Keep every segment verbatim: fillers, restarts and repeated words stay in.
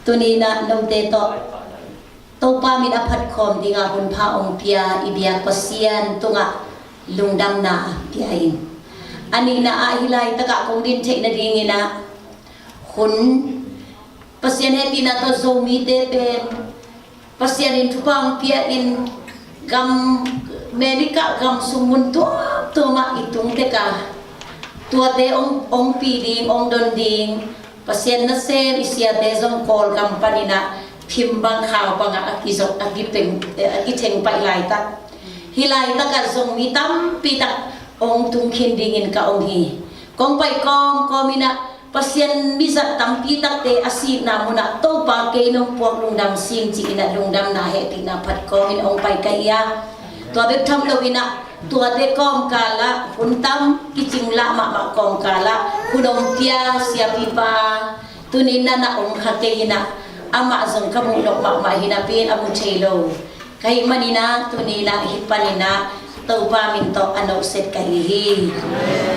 Tuni-in ah note tawh Topa min a phatkhawm dinga hun pha hong pia i biak Pasian tungah lungdamna pia ing. A nihna ah hih laitakah kong din theih nadingin ah hun Pasian hehpihna tawh Zomite pen Pasian in thupha hong pia in gam, America gam sung mun tuamtuam ah i tung tek a, tuate hong, hong pi ding, hong don ding, Pasian nasem i siate zong Kawlgam panin ah phim bang khau bangah a kizop, a kipeng, eh, a kitheng paih laitak. Hih laitakah zong mi tampi tak hong tung khin dingin ka om hi. Kong pai kawmkawm in ah Pasian mizat tampi takte a sihna munah Topa kei nong puak lungdam sing ci-in ah lungdamna hehpihna phat kawmin hong pai ka hi a. Tua bek tham loin ah tuate kawmkalah hun tam kicinglah mahmah kawmkalah hun hong pia siapipa tuni-in ah na om kha kei in ah amah zong ka muh nop mahmah hi napi-in a mu thei lo ka hih manin ah tuni-in ah hih panin ah Topa min tawh a nohset ka hi hi.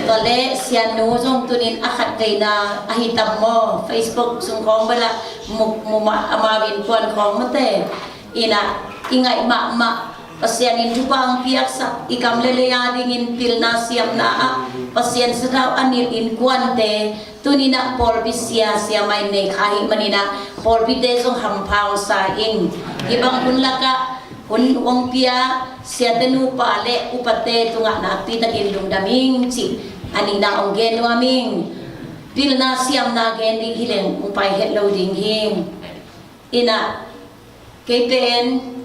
Tua leh sianu zong tuni-in a khat veina a hi tam maw, Facebook sung khawng bel ah mu, mu mah, amau innkuan khawng mawte in ah i ngaih mahmah Pasian in thupha hong piaksak i gam le lei a dingin pilna siamna ah Pasian sathau a nilh innkuante tuni-in ah pawlpi sia, siamah in nei kha ahih manin ah pawlpite zong hampha hong sa ing. Hih bang hun lakah hun hong pia siate nupa le upate tungah nakpi takin lungdam ing cih a nihna hong gen nuam ing. Pilna siamna gen ding hi leng hong pai het lo ding hi. In ah kei pen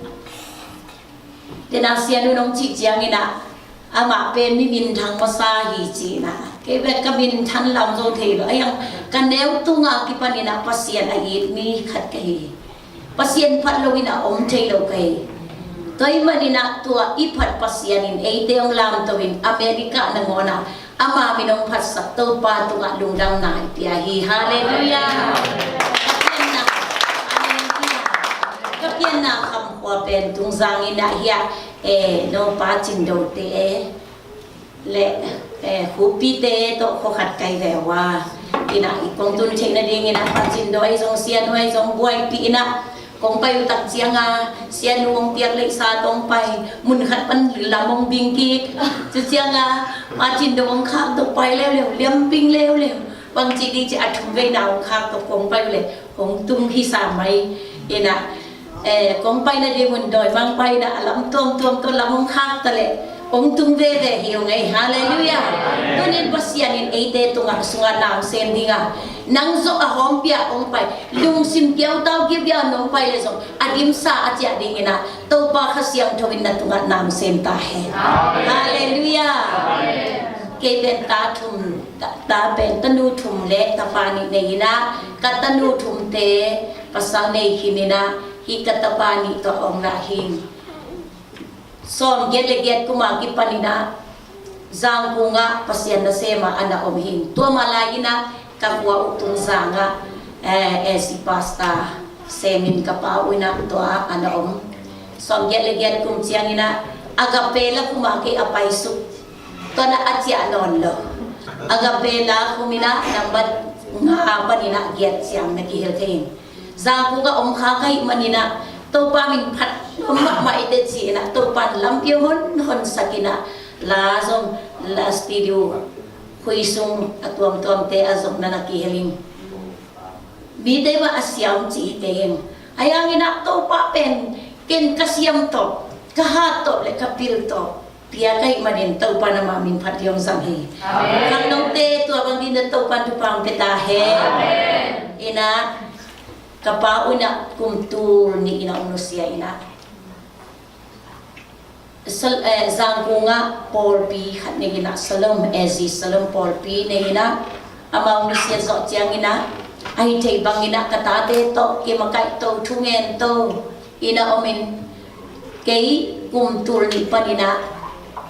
tena sianu nong cih ciangin ah amah pen mi minthang masa hi ci-in ah kei bek ka minthang lam zo thei lo. A hiang ka neu tunga kipanin ah Pasian a it mi khat ka hi. Pasian phat loin a om thei lo ka hi. Tua ahih manin ah tua i phat Pasian in eite hong lamto in America nangawn ah ama min hong phatsak Topa tungah lungdamna i pia hi. Halleluiah. Ka pianna, Halleluiah. Ka pianna khamkhua pen Tungzang in ah hi a, eh, no Pa Cin Do te le, eh, Khup Pi te tawh khua khat kai ve ua. In ah i kong tun theih nadingin ah Pa Cin Do ahi zong, sianu ahi zong buaipih in ah kong pai uh tak cianga sianu hong piak leihsa tawh hong pai, mun khat pan lam hong bing kik. Cu cianga Pa Cin Do hong khak tawh pai leuleu, liam bing leuleu. Bangci ding ci a thum veina hong khak tawh kong pai uh leh hong tung hi sa mai. In ah, eh, kong pai nading mun dawimangpa in ah a lam tuamtuam tawh lam hong khak ta leh hong tung veve hi ung ei. Halleluiah. Tuni-in Pasian in eite tungah sungah na hong sem ding a, nang zong a hawmpi ah hong pai, lungsim kiautau kiukiau nong pai le zong a dimsa a ciah dingin ah Topa Kha Siangtho in na tungah na hong sem ta hen. Halleluiah. Kei pen ta thum, ta, ta pen tanu thum le tapa nih nei in ah ka tanu thumte pasal nei khin in ah hih ka tapa nih tawh a om lah hi. Sawmgiat le giat kum a kipan in ah Zangkung ah Pasian nasem ah a na om hi. Tua mah lai in ah ka khua uh Tungzang ah, eh, A C pastor sem in ka pa uh in ah tua ah a na om. Sawmgiat le giat kum ciangin ah Agape la kum ah kei a paisuk. Tua na a ciah nawn lo. Agape la kum in ah nambat nga panin ah giat ciang na kihel thei hi. Zangkung ah om kha ka hih manin ah Topa min phat mahmah i teci in ah Topa in lampi hong hon, honsak in ah la zong la studio khui sung a tuamtuamte ah zong na na kihel ing. Mite mah a siam ci hi teng. A hiangin ah Topa pen ken ka siam tawh, ka hat tawh le ka pil tawh pia ka hih manin Topa in amah min phat ding hong zang hi. Amen. Khangnote tua bang ding na Topa in thupha hong pia ta hen. Amen. In ah ka pa uh in ah kum tul nih in ah hong nusia in ah Sal-, eh, Zangkung ah pawlpi khat nei in ah Shalom, A Z Shalom pawlpi nei in ah amah hong nusia zawh ciangin ah a hi thei bangin ah ka tate tawh kimakaih to, thungen to in ah om in kei kum tul nih panin ah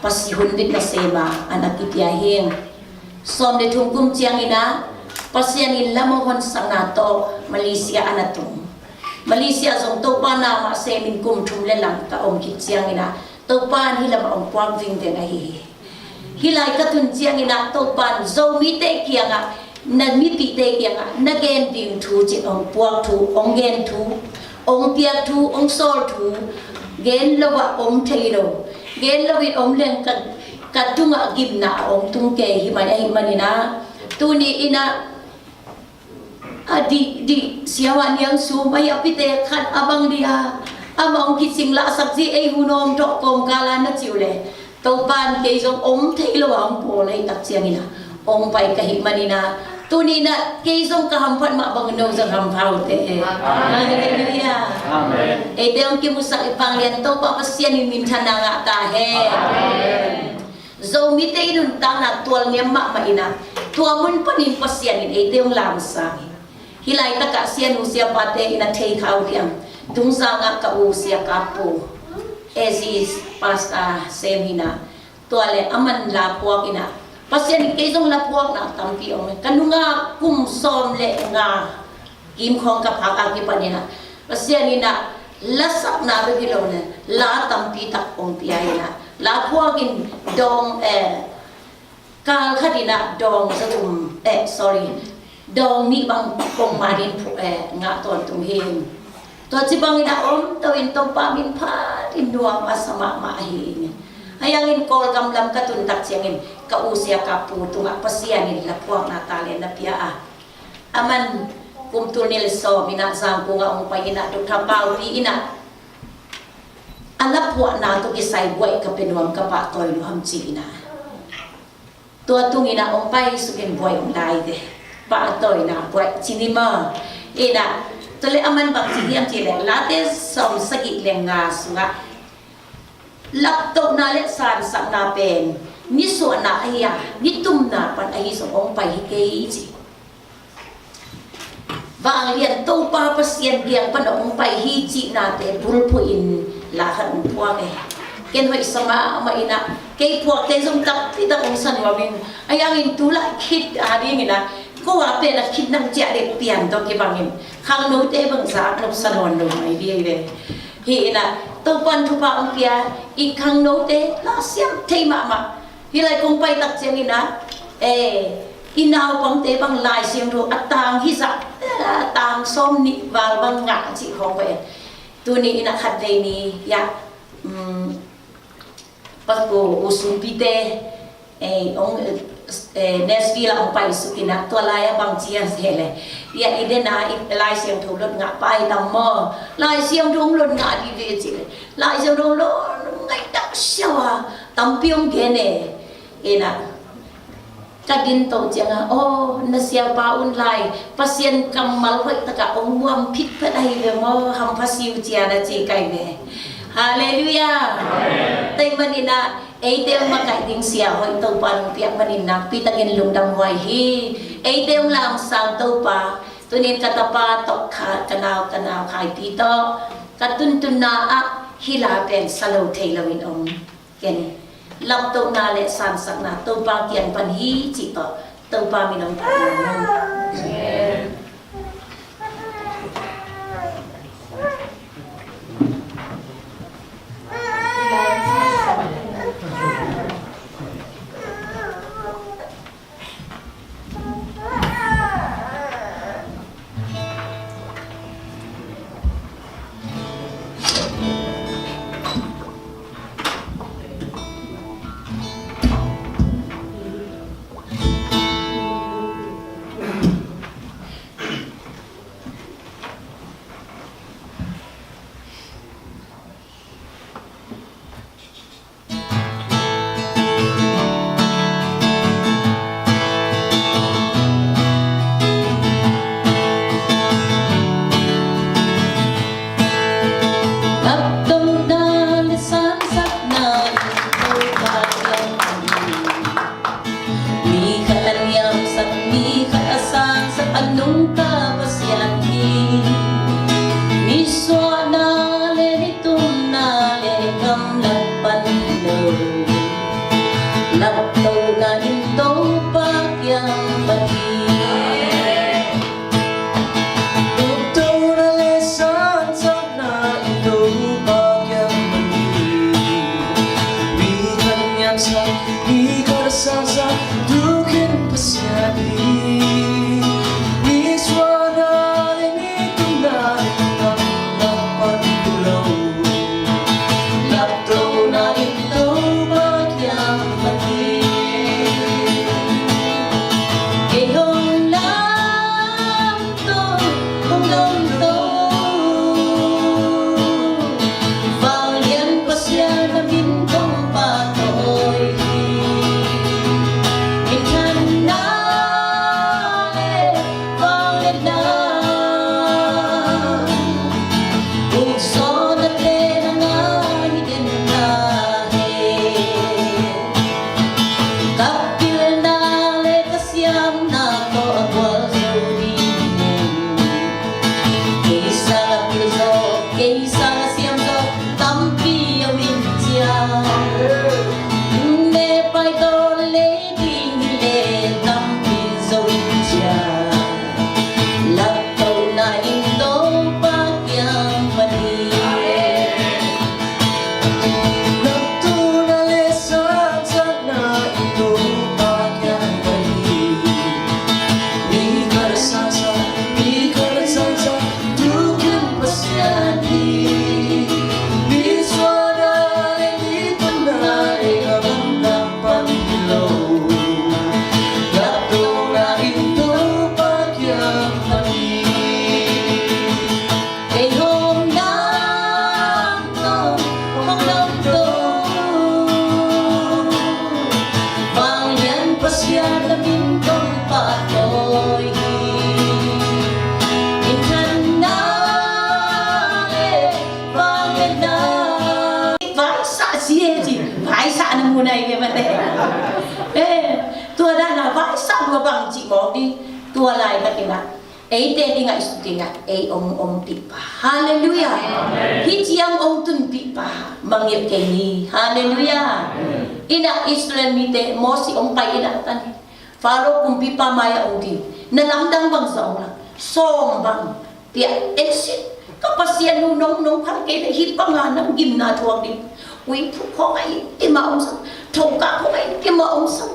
Pasian hun bit nasem ah a na kipia hi. Sawm le thum kum ciangin ah Pasian in lam hong honsakna tawh Malaysia a na tung. Malaysia zong Topa na mah sem in kum thum le lang ka om khit ciangin ah Topa in hih lamah hong puak vingveng ahi hi. Hih lai ka tun ciangin ah Topa in Zomite kiangah Na mipihte kiangah na gen ding thu cih hong puak thu, hong gen thu, hong piak thu, hong sawl thu gen lo ah om thei lo. Gen lo in om leng ka, ka tungah gimna a hong tung kei hi man, ahih manin ah tuni in ah a dih, dih siavuah niang sum ahi a pite khat a bang dia amah hong kicing lahsak zi ei hun hong dawh kawmkal a na cih uh leh Topa in kei zong om thei lo a hong pawl ahih tak ciangin ah hong pai ka hih manin ah tuni in ah kei zong ka hamphat mah bangin no zong hampha uh teh. Halleluiah. Amen. Eite hong kimusak i vanglian Topa Pasian in minthanna ngah ta hen. Amen. Zomite i nuntakna tualniam mahmah in ah tua mun panin Pasian in eite hong lamsang hi. Hih laitakah sianu siapate in a thei kha uh diam, Tungzangah ka u Sia Kap Pu, A Z pastor sem hi in ah, tua leh aman la phuak in ah Pasian in kei zong la phuakna tampi om hi. Ka nungak kum sawm le nga kim khawng ka phak a kipan in ah Pasian in ah lasakna bek hi lo in ah la tampi tak hong pia in ah la phuak in dawng, eh, kal khat in ah dawng zathum, eh, sorry, dawng nih bang kong man in phu-, eh, ngah tawntung hi. Tua ci bangin ah om to in Topa min phat in nuam a sa mahmah hi. Ahi hangin Kawlgam lam ka tun tak ciangin ka u Sia Kap Pu tungah Pasian in la phuakna talent na pia a, aman kum tul nih le sawm in ah Zangkong ah hong pai in ah Doctor Paupi in ah a la phuakna tawh kisai buaih ka pia nuam, ka pahtawi nuam ci in ah tua tung in ah hong pai suk in buaih hong lai te. Pahtawina buaih ci ni maw. In ah tua leh aman bang ci hiam cih leh Late sawm sagih le nga sungah laptohna le sansakna pen nisuahna ahi a, nitumna pan ahi zong hong pai hi kei ci. Vanglian Topa Pasian biang pan hong pai hi cihnate bulphuh in la khat hong phuak e. Ken hoih sa mahmah in ah kei phuakte zong takpi tak hong sa nuam in, ahi hangin tu lai khit a ding in ah ko a pen a khit nang ciah dek pian tawh kibangin khangnote bang zak nop sa nawn lo mai ding hi ve. Hi in ah Topa'n thupha hong pia i khangnote la siam thei mahmah. Hih lai kong pai tak ciangin ah, eh, i naupangte bang Lai Siangtho a tang hi zah, eh, a tang sawm nih val bang ngah cih khawng pai. Tuni in ah khatvei ni, ya, um, Pastor U Sum Pi te, eh, hong, eh, Nashville ah hong pai suk in ah, tua lai ah bang ci hiam cih leh, ya, i den ah i Lai Siangtho lot ngah pai tam maw. Lai Siangtho hong lot ngah dih ve cih leh, Lai Siangtho lot ngah tak siau a, tampi hong gen e. In ah ka din to ciang a, aw, na siapa un lai Pasian kammal hoih tak a hong muam phitphet ahi ve maw, hampha siu cian a ci kai ve. Halleluiah. Tua ahih manin ah eite hong makaih ding sia hoih Topa'n hong piak manin nakpi takin lungdam huai hi. Eite hong lamsang Topa, tuni in ka tapa tawh kha, ka nau, ka nau Khaipi tawh ka tuntunna ah hih la pen sa lo thei lo in om. Ken laptohna le sansakna Topa kiang pan hi cih tawh Topa min hong phat. Eh, tua dan a vai sa lua bang ci mawk ding. Tua laitakin ah eite i ngaihsut ding ah ei om ompihpa. Halleluiah. Hih ciang ong tunpihpa mangngilh kei ni. Halleluiah. Inah Israel mite Mosi ong pai inah tan hi. Faro kumpipa mai-ah ong ding. Na lamdang bangzah ong lam? Sawm bang. Tiah en sin. Ka Pasian nu nong nong phal kei leh hih banga nang gimna thuak ding. Uiphuk khawng ah i timah om sam. Thokah khawng ah i timah om sam.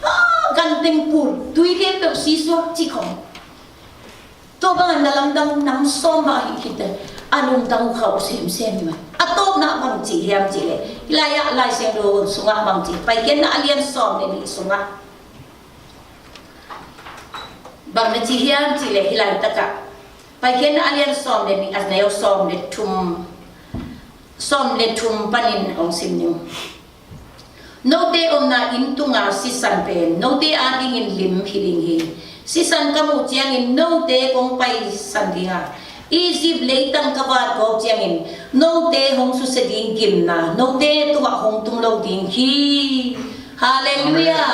Ah, ganteng pul tui khempeuh sisuak ci khawng. Tua bangah na lamdang nam sawm bang ahih khit teh a lungtang uh khauh semsem hi mah. A tawpna bang ci hiam cih leh hih lai-ah Lai Siangtho sungah bang ci, Paikhiatna a lian sawm le nih sungah bang na ci hiam cih leh hih laitakah Paikhiatna a lian sawm le nih a neu sawm le thum, sawm le thum panin hong sim ning. Note omna inn tunga sisan pen note adingin lim hi ding hi. Sisan ka muh ciangin note kong paisan ding a, Egypt leitang ka vatgawp ciangin note hong susia ding gimna note tungah hong tung lo ding hi. Halleluiah.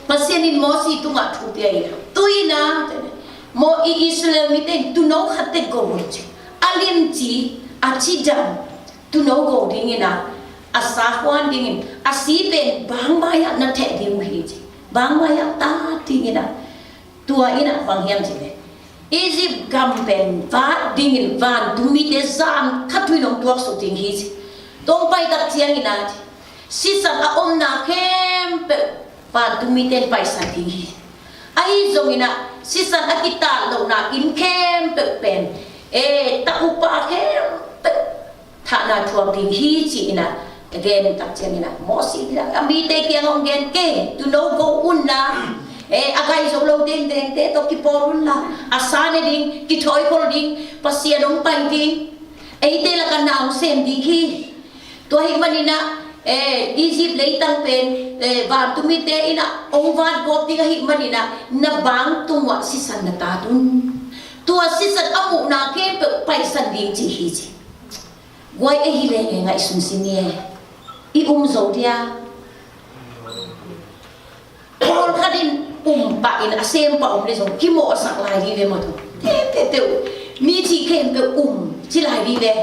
Pasian in Mosi tungah thu pia hi. Tu-in ah, maw, i Israel mite in tuuno khat teh go un ci. A limci, a cidam tuuno go dingin ah, a sa huan dingin, a si pen bangmai-ah na theh ding uh hi ci. Bangmai-ah tat dingin ah. Tua in ah bang hiam cih leh Egypt gam pen vat dingin vantung mite zan khat thu-in hong tuaksuk ding hi ci. Tua hong pai tak ciangin ah sisan a omna khempeuh vantung mite in paisan ding hi. Ahi zongin ah sisan a kitat lohna inn khempeuh pen, eh, ta upa khempeuh thahna thuak ding hi ci-in ah a gen tak ciangin ah Mosi in ah a mite kiangah hong gen, kei tuuno go un la, eh, a gai zo lote in dengte tawh kipawl un la, a sa ne ding, kithawikhol ding, Pasian hong pai ding, eite lakah na hong sem ding hi. Tua ahih manin ah, eh, Egypt leitang pen, eh, vantung mite in ah hong vatgawp ding ahih manin ah na bangtung uah sisan na tat un. Tua sisan a muhna khempeuh paisan ding ci hi ci. Guai, ei hi leng ei ngaihsun sin ni e. I um zo dia. Pawlkhat in um pah in a sem pah om leh zong kimawhsak lai ding ve maw tu. Teu teu teu. Mi cih khempeuh um ci lai ding ve.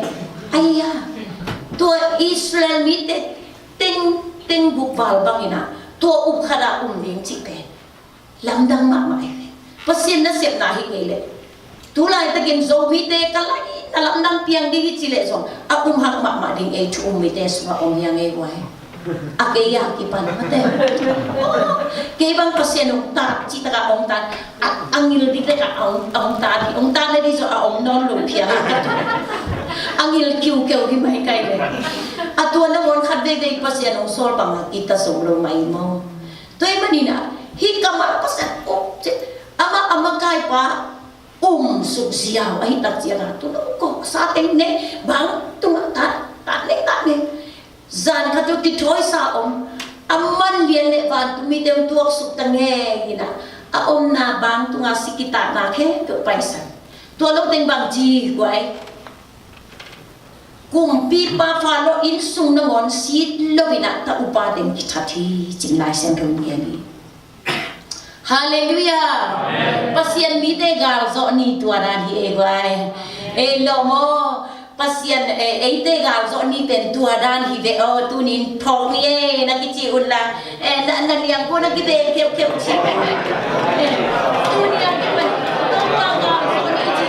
Aia. Tua Israel mite teng teng guk val bangin ah tua up khat ah um ding cih pen lamdang mahmah hi ve. Pasian nasepna hi kei leh. Tu laitakin Zomite ka laina lamdang piang ding hi ci leh zong a um hak mahmah ding ei thu um mite sungah om hi a ngei guai. A kei a kipan mate. Kei bang Pasian hong tat cih takah hong tat. A, a ngil ding takah hong, hong tat hi. Hong tat le ding zong a om nawn lo phial. A ngil kiukeu hi mai kai ve. A tua nangawn khat veivei Pasian hong sawl bangah kita zo lo mai maw. Tua ahih manin ah hih kammal Pasian um ci, amah a makaipa um suk ziau ahih tak ciangin ah tuuno go, sa teng ne, bang tungah tat, tat ne, tat ne. Zan khat uh kithawi sa om, a man lian leh vantung mite hong tuaksuk ta ngei in ah a omna bang tunga si kitatna khempeuh paisan. Tua lo teng bang ci guai. Kumpipa Faro inn sung nangawn sit lo in ah ta upa teng kithat hi ci-in Lai Siangtho in gen hi. Halleluiah. Amen. Pasian mite galzawh ni tua dan hi ei guai. Ei lo maw. Pasian, eh, eite galzawh ni pen tua dan hi ve aw. Tunin phawk ni ei na kici un la. Eh, na, na liangko na kibe keuhkeuh ci. Eh, tuni a kipan Topa galzawh ni ci.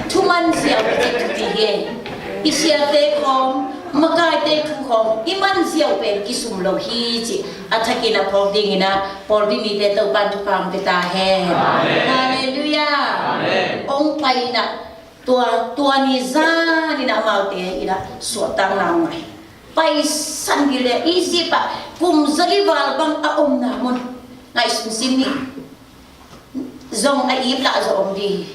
Thuman ziau i cih thupi hi. I siate khawng, makaite thu khawng i man ziau pen kisum lo hi ci. A thakin a phawk dingin ah pawlpi mite Topa'n thupha hong pia ta hen. Amen. Halleluiah. Amen. Hong pai in ah tua, tua ni zan in ah amaute in ah suahtakna hong ngah hi. Paisan hi leh Egypt ah kum zali val bang a omna mun ngaihsun sin ni. Zong a ip lah zawh om ding.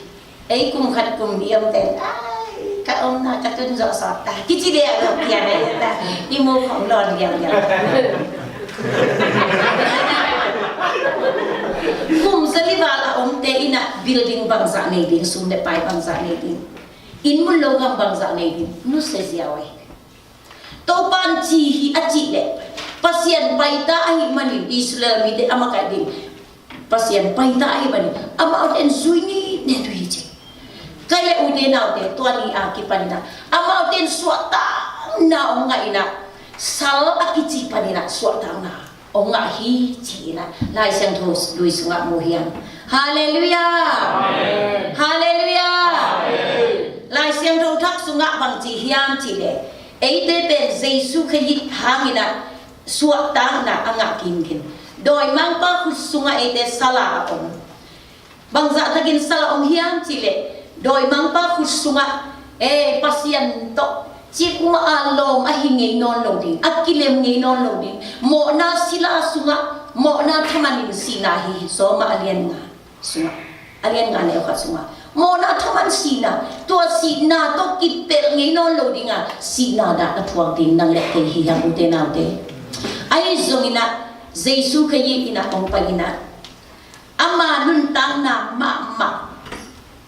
Ei kum khat kum nih om ten, ai, ka omna ka tun zawh sawt ta kici deh a zawh pian a ip ta. I mu khong lawn liauliau. Kum zali val a omte in ah building bangzah nei ding, sum le pai bangzah nei ding, inn mun lo gam bangzah nei ding, nusia ziau ahi. Topa'n ci hi a cih leh Pasian paita ahih manin Israel mite a makaih ding Pasian paita ahih manin amaute in zui ngitnget uh hi ci. Ka leh ute naute, tua ni a kipan in ah amaute in suahtakna hong ngah in ah, sal a kici pan in ah suahtakna hong ngah hi ci in ah Lai Siangtho lui sungah mu hiam? Halleluiah. Amen. Halleluiah. Amen. Lai Siangtho thak sungah bang ci hiam cih leh, eite pen Jesu Khazih hang in ah suahtakna a ngah khin khin. Dawimangpa khut sungah eite sal a om. Bangzah takin sal a om hiam cih leh, dawimangpa khut sungah, eh, Pasian tawh cikmah a lawm a hi ngei nawn lo ding, a kilem ngei nawn lo ding, mawhna sila sungah, mawhna thaman in sihna hi hi. Sawm a lian nga sungah, a lian nga neu khat sungah, mawhna thaman sihna, tua sihna tawh kipelh ngei nawn lo ding a, sihna dah a thuak ding nang le kei hi hiam, ute naute? Ahi zongin ah Jesu Khazih in ah hong pai in ah, ama nuntakna mahmah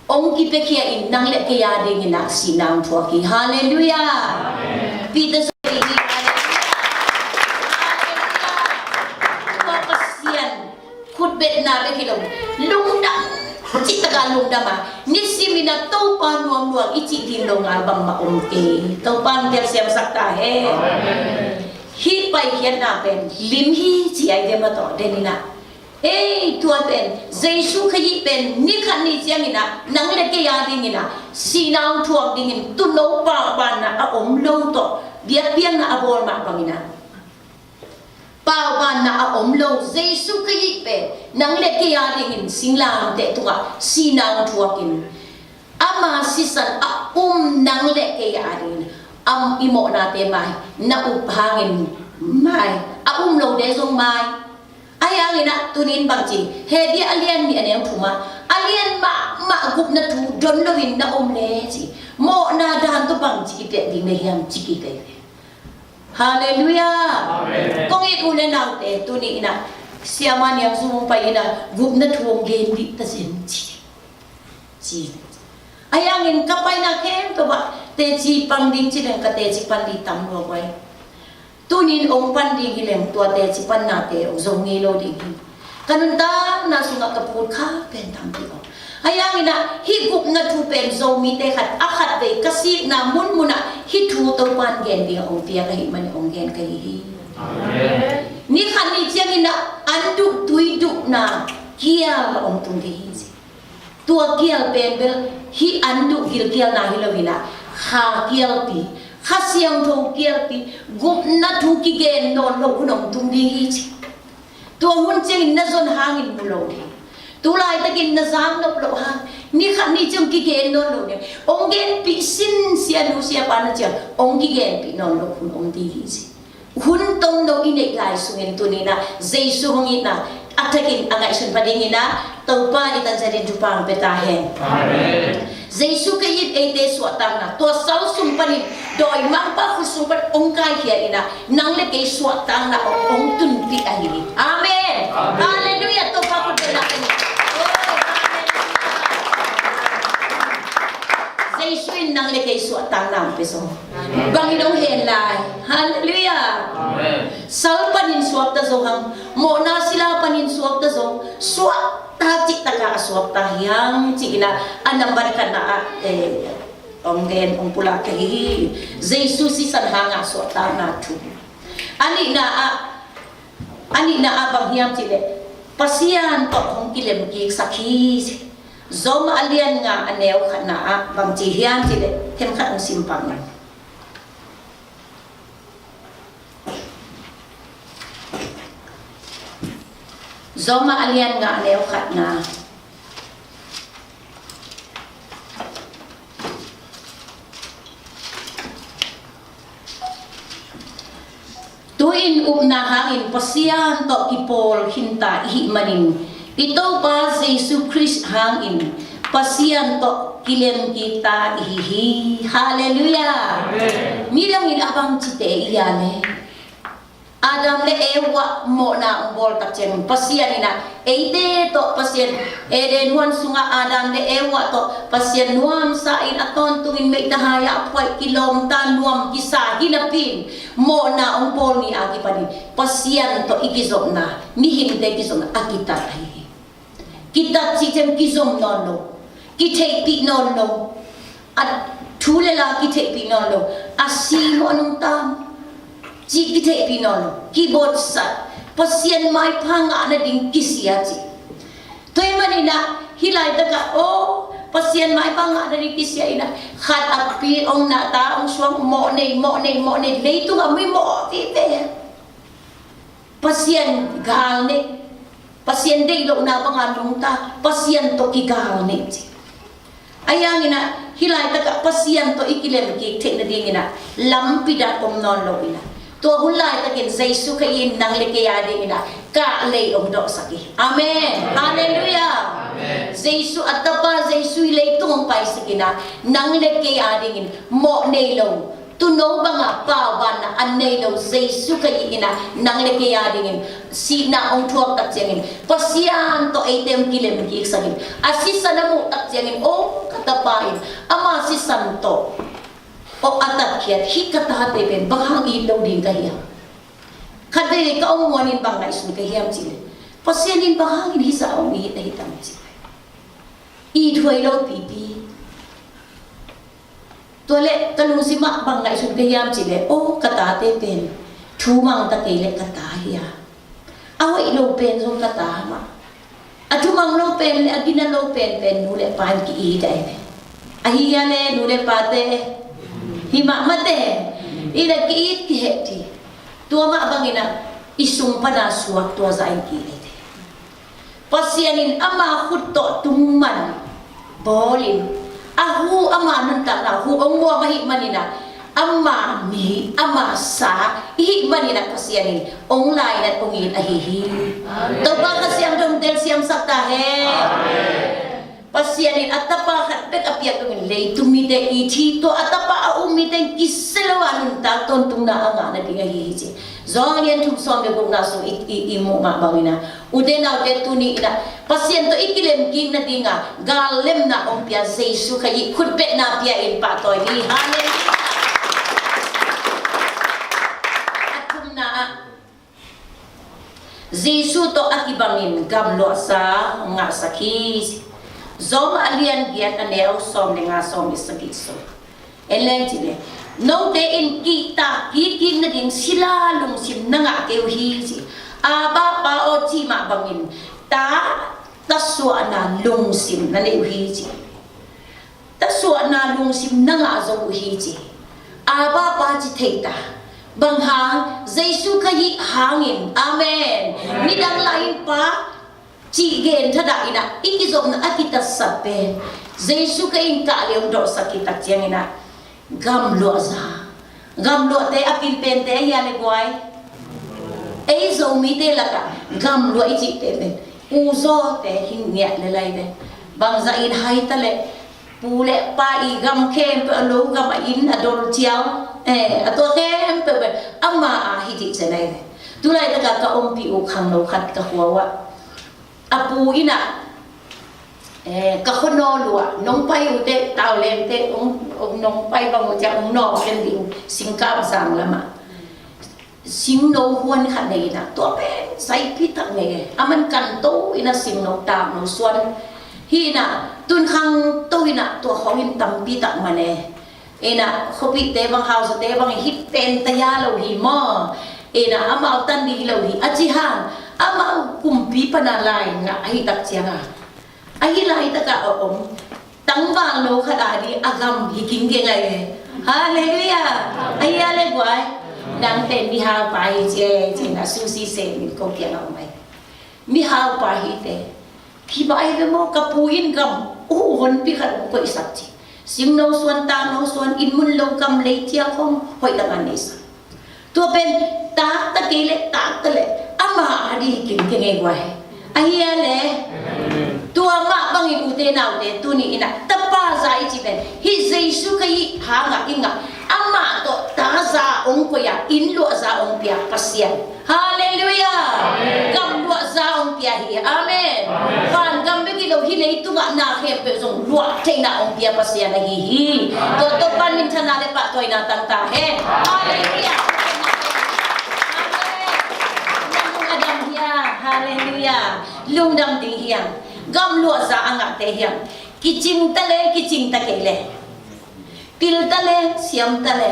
hong kipiakhia in nang le kei a dingin ah sihna hong thuak hi. Halleluiah. Amen. Peter sung hi. Halleluiah. Halleluiah. Tua Pasian khutbetna bek hi lo, lungdam, cihtak a lungdam a, nisim in ah Topa nuamnuam i cih ding lo ngal bangmah om kei. Topa hong telsiamsak ta hen. Amen. Hih paikhiatna pen lim hi ci a, i dem a tawh den in ah, ei, tua pen Jesu Khazih pen ni khat ni ciangin ah nang le kei a dingin ah sihna hong thuak dingin, tuuno paubanna a om lo tawh biakpiakna a bawl mah bangin ah, paubanna a om lo Jesu Khazih pen nang le kei a dingin singlamteh tungah sihna hong thuakin, ama sisan a um nang le kei a dingin, am, i mawhnate mai, na up hangin mai, a um lote zong mai. Ahi hangin ah tuni in bang ci, Hebru a lian nih a neu thum ah, a lian mahmah gupna thu don loin na om le ci, mawhna dan tawh bang ci kipelh ding na hiam ci kipelh. Halleluiah. Amen. Kong it u le naute, tuni in ah Siama Niang Zum hong pai in ah gupna thu hong gen dih ta zen ci. Ci. Ahi hangin ka paina khempeuh ah teci pan ding ci leng ka teci pan ding tam lua guai. Tuni in hong pan ding hi leng tua teci pannate hong zo ngei lo ding hi. Ka nuntakna sungah ka phut kha pen tampi om. Ahi hangin ah hih gupna thu pen Zomite khat a khat vei ka sikna munmun ah hih thu Topa'n gen ding hong piak ahih manin hong gen ka hi hi. Amen. Ni khat ni ciangin ah an duh tui duhna kial hong tung ding hi ci. Tua kial pen bel hih an duh gilkialna hi lo in ah, kha kialpi, Kha Siangtho kialpi, gupna thu kigen nawn loh hun hong tung ding hi ci. Tua hun ciangin na zon hangin mu lo ding. Tu laitakin na zang nop loh hang, ni khat ni ciang kigen nawn lo ding. Hong genpih sin, sianu siapa na ciang hong kigenpih nawn loh hun om ding hi ci. Hun tomno i neih lai sungin tuni in ah Jesu hong itna a thakin a ngaihsun pha dingin ah Topa i tan ciatin thupha hong pia ta hen. Amen. Jesu Khazih eite suahtakna, tua sal sung panin, dawimangpa khut sung panin hong kaikhia in ah nang le kei suahtakna hong, hong tunpih ahi hi. Amen. Amen. Halleluiah. Topa khut beng na. Oh, halleluiah. Jesu in nang le kei suahtakna hong pia sung. Bangin hong hen lai. Halleluiah. Amen. Sal panin suakta zo hang, mawhna sila panin suakta zo, suakta cihtak a suakta hi hang ci in ah, a nambat khatna ah, eh, hong gen, hong pulak ka hi hi. Jesu sisan hanga suahtakna thu. A nihna ah, a nihna ah bang hiam cih leh, Pasian tawh hong kilemkiksak hi. Rom a lian nga a neu khatna ah bang ci hiam cih leh, themkhat hong sim pak ning. Rom a lian nga a neu khatna. Tu-in upna hangin Pasian tawh kipawl khinta i hih manin, i Topa Jesu Khrist hangin Pasian tawh kilemkik ta i hi hi. Halleluiah. Amen. Nidangin a bang cite i hia le? Adam le Eva mawhna hong bawl tak ciangin Pasian in ah eite tawh Pasian, Eden huan sungah Adam le Eva tawh Pasian nuamsa in a tawntungin meita hai-ah phuaih kilawmta nuam kisa hi napi-in mawhna hong bawl ni a kipanin Pasian tawh i kizopna, mihingte kizopna a kitat ahi hi. Kitat cih ciang kizom nawn lo, kitheihpih nawn lo, a thu le la kitheihpih nawn lo, a si maw a nungta cih kitheihpih nawn lo, kibawtsat, Pasian maipha ngah nading kisia cih. Tua ahih manin ah hih laitakah aw Pasian maipha ngah nading kisia in ah khat a pi hong nah ta hong suang mawh nei, mawh nei, mawh nei, leitungah mui mawh vive. Pasian gal nei, Pasian deih lohna banga nungta, Pasian tawh kigal nei ci. Ahi hangin ah hih laitakah Pasian tawh i kilem kik theih nadingin ah lampi dak om nawn lo in ah tua hun laitakin Jesu Khazih in nang le kei a dingin ah kahlei hong dawhsak hi. Amen. Halleluiah. Jesu a tapa Jesu i leitung hong paisak in ah nang le kei a dingin mawh nei lo, tuuno banga paubanna a nei lo Jesu Khazih in ah nang le kei a dingin sihna hong thuak tak ciangin Pasian tawh eite hong kilem kiksak in a sisan a muh tak ciangin aw ka tapa in ama sisan tawh aw a tatkhiat hih ka tate pen bang hang it lo ding ka hiam? Khatvei ka om muanin bang ngaihsun ka hiam cih leh Pasian in bang hangin hih zah hong it ahi tam cih leh it huai lo pipi. Tua leh ka lungsim ah bang ngaihsun ka hiam cih leh aw ka tate pen thu mang ta kei leh ka ta hi a, a hoih lo pen zong ka ta mah. A thumang lo pen le a gina lo pen pen nu le pa in ki-it ahi ve. Ahi hia le nu le pate? Hi mahmah te. Ina ki-it kiheh ti. Tua mah bangin ah i sung pana suak tua zah in ki-it ahi ve. Pasian in ama khut tawh tungman bawlin a hu ama nuntakna hu hong muam ahih manin ah ama mi ama sa ihih manin ah Pasian in hong lainat hong it ahi hi. Topa Kha Siangtho in telsiamsak ta hen. Pasian in a tapa khat bek a piak dongin leitung mite it hi. Tua a tapa a um mite in kisia lo a nuntak tawntungna a ngah nading ahi hi ci. Johan lian thum sawm le gukna sung i, i, i muh mah bangin ah ute naute tuni in ah Pasian tawh i kilem kik nadinga gal lemna hong pia Jesu Khazih khutbetna pia in pahtawi ni. Halleluiah. A thumna ah Jesu tawh a kibangin gamluahza ngahsak hi. Rom a lian giat a neu sawm le nga sawm le sagih sung en leng cih leh note in kihtak kik nading sila lungsim na ngah kei uh hi ci. Abba Pa aw cih mah bangin ta, ta suahna lungsim na nei uh hi ci. Ta suahna lungsim na ngah zo uh hi ci. Abba Pa ci thei ta. Bang hang? Jesu Khazih hangin. Amen. Midang lain Pa cih gen thadah in ah i kizopna a kitatsat pen Jesu Khazih in kahlei hong dawhsak khit tak ciangin ah gamluahza. Gamluahte a pil pente ahi a le guai. Ei Zomite lakah gamluah i cihte pen U Zawte hi ngiat le lai ve. Bangzah in hai ta leh pu le pa i gam khempeuh a lo gam a inn a dol cial, eh, a tua khempeuh pen ama a hi cih cian ai ve. Tulaitakah ka ompih uh khangno khat ka khua uh ah a pu in ah, eh, ka khuanawl uh ah nong pai uh teh taulengte hong, hong nong pai bang uh ciang hong nawk ken ding uh singkap zang lamah singno huan khat nei in ah tua pen saipi tak nei e. A man kanto in ah singno takno suan hi in ah tun khangto in ah tua khawng in tampi tak man e. Ina khuapihte bang hausate bang hih pen taya lo hi maw? Ina amau tan dih hi lo hi a ci hang amau kumpi pana lai ngah ahi tak cianga ahi laitakah a om tangvalno khat a dih a gam hi kingkeng ahi ve. Halleluiah. Ahi a le guai. Nang pen mihaupa hi ci e ci ina susi semin ko kiangah om ahi. Mihaupa hite. Hi mah ahi ve maw, ka pu in gam uh honpi khat uh koihsak ci. Singno suan, takno suan, inn mun lo gam lei tia khawng hoih dang a neihsak. Tua pen takta kei leh takta leh ama a dih kingkeng e guai. Ahi a le. Tua mah bangin ute naute tuni in ah tapa za i ci pen hih Jesu Khazih hangah i ngah. mah tawh taza hong koih a, inn luahza hong pia Pasian. Halleluiah. Gam luahza hong pia hi. Amen. Vangam bek hi lo, hih leitungah na khempeuh zong luah theihna hong pia Pasian ahi hi. Tua Topa minthanna le pahtawina tang ta hen. Halleluiah. Amen. Lungdam hiam? Halleluiah. Lungdam ding hiam? Gam luahza a ngahte hiam? Kicing ta le, kicing ta kei le, pil ta le, siam ta le,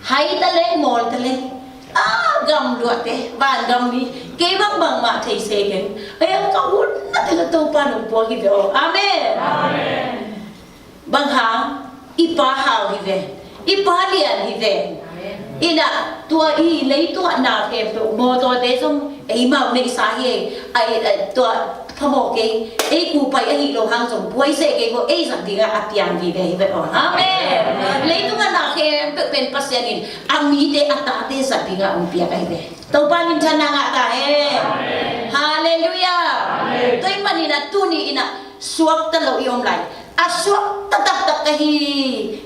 hai ta le, mawl ta le, a gam luahte, vangam mi, kei bangbang mah thei se keng. Ai, ka utna teng ah Topa nong puak hi ve aw. Amen. Bang hang? I Pa hau hi ve, i Pa lian hi ve. Inah tua i leitungah na khempeuh, mawtawte zong eimau neihsa hi. Ai, ai, tua phamawh kei, ei kupai ahi lo hang zong buai seh kei ko, ei zat dingah a piang vive hi ve aw. Amen. Leitungah na khempeuh pen Pasian in a mite, a tate zat dingah hong piak ahi ve. Topa minthanna ngah ta hen. Halleluiah. Tua ahih manin ah tuni inah suakta lo i om lai, a suakta taktak ka hi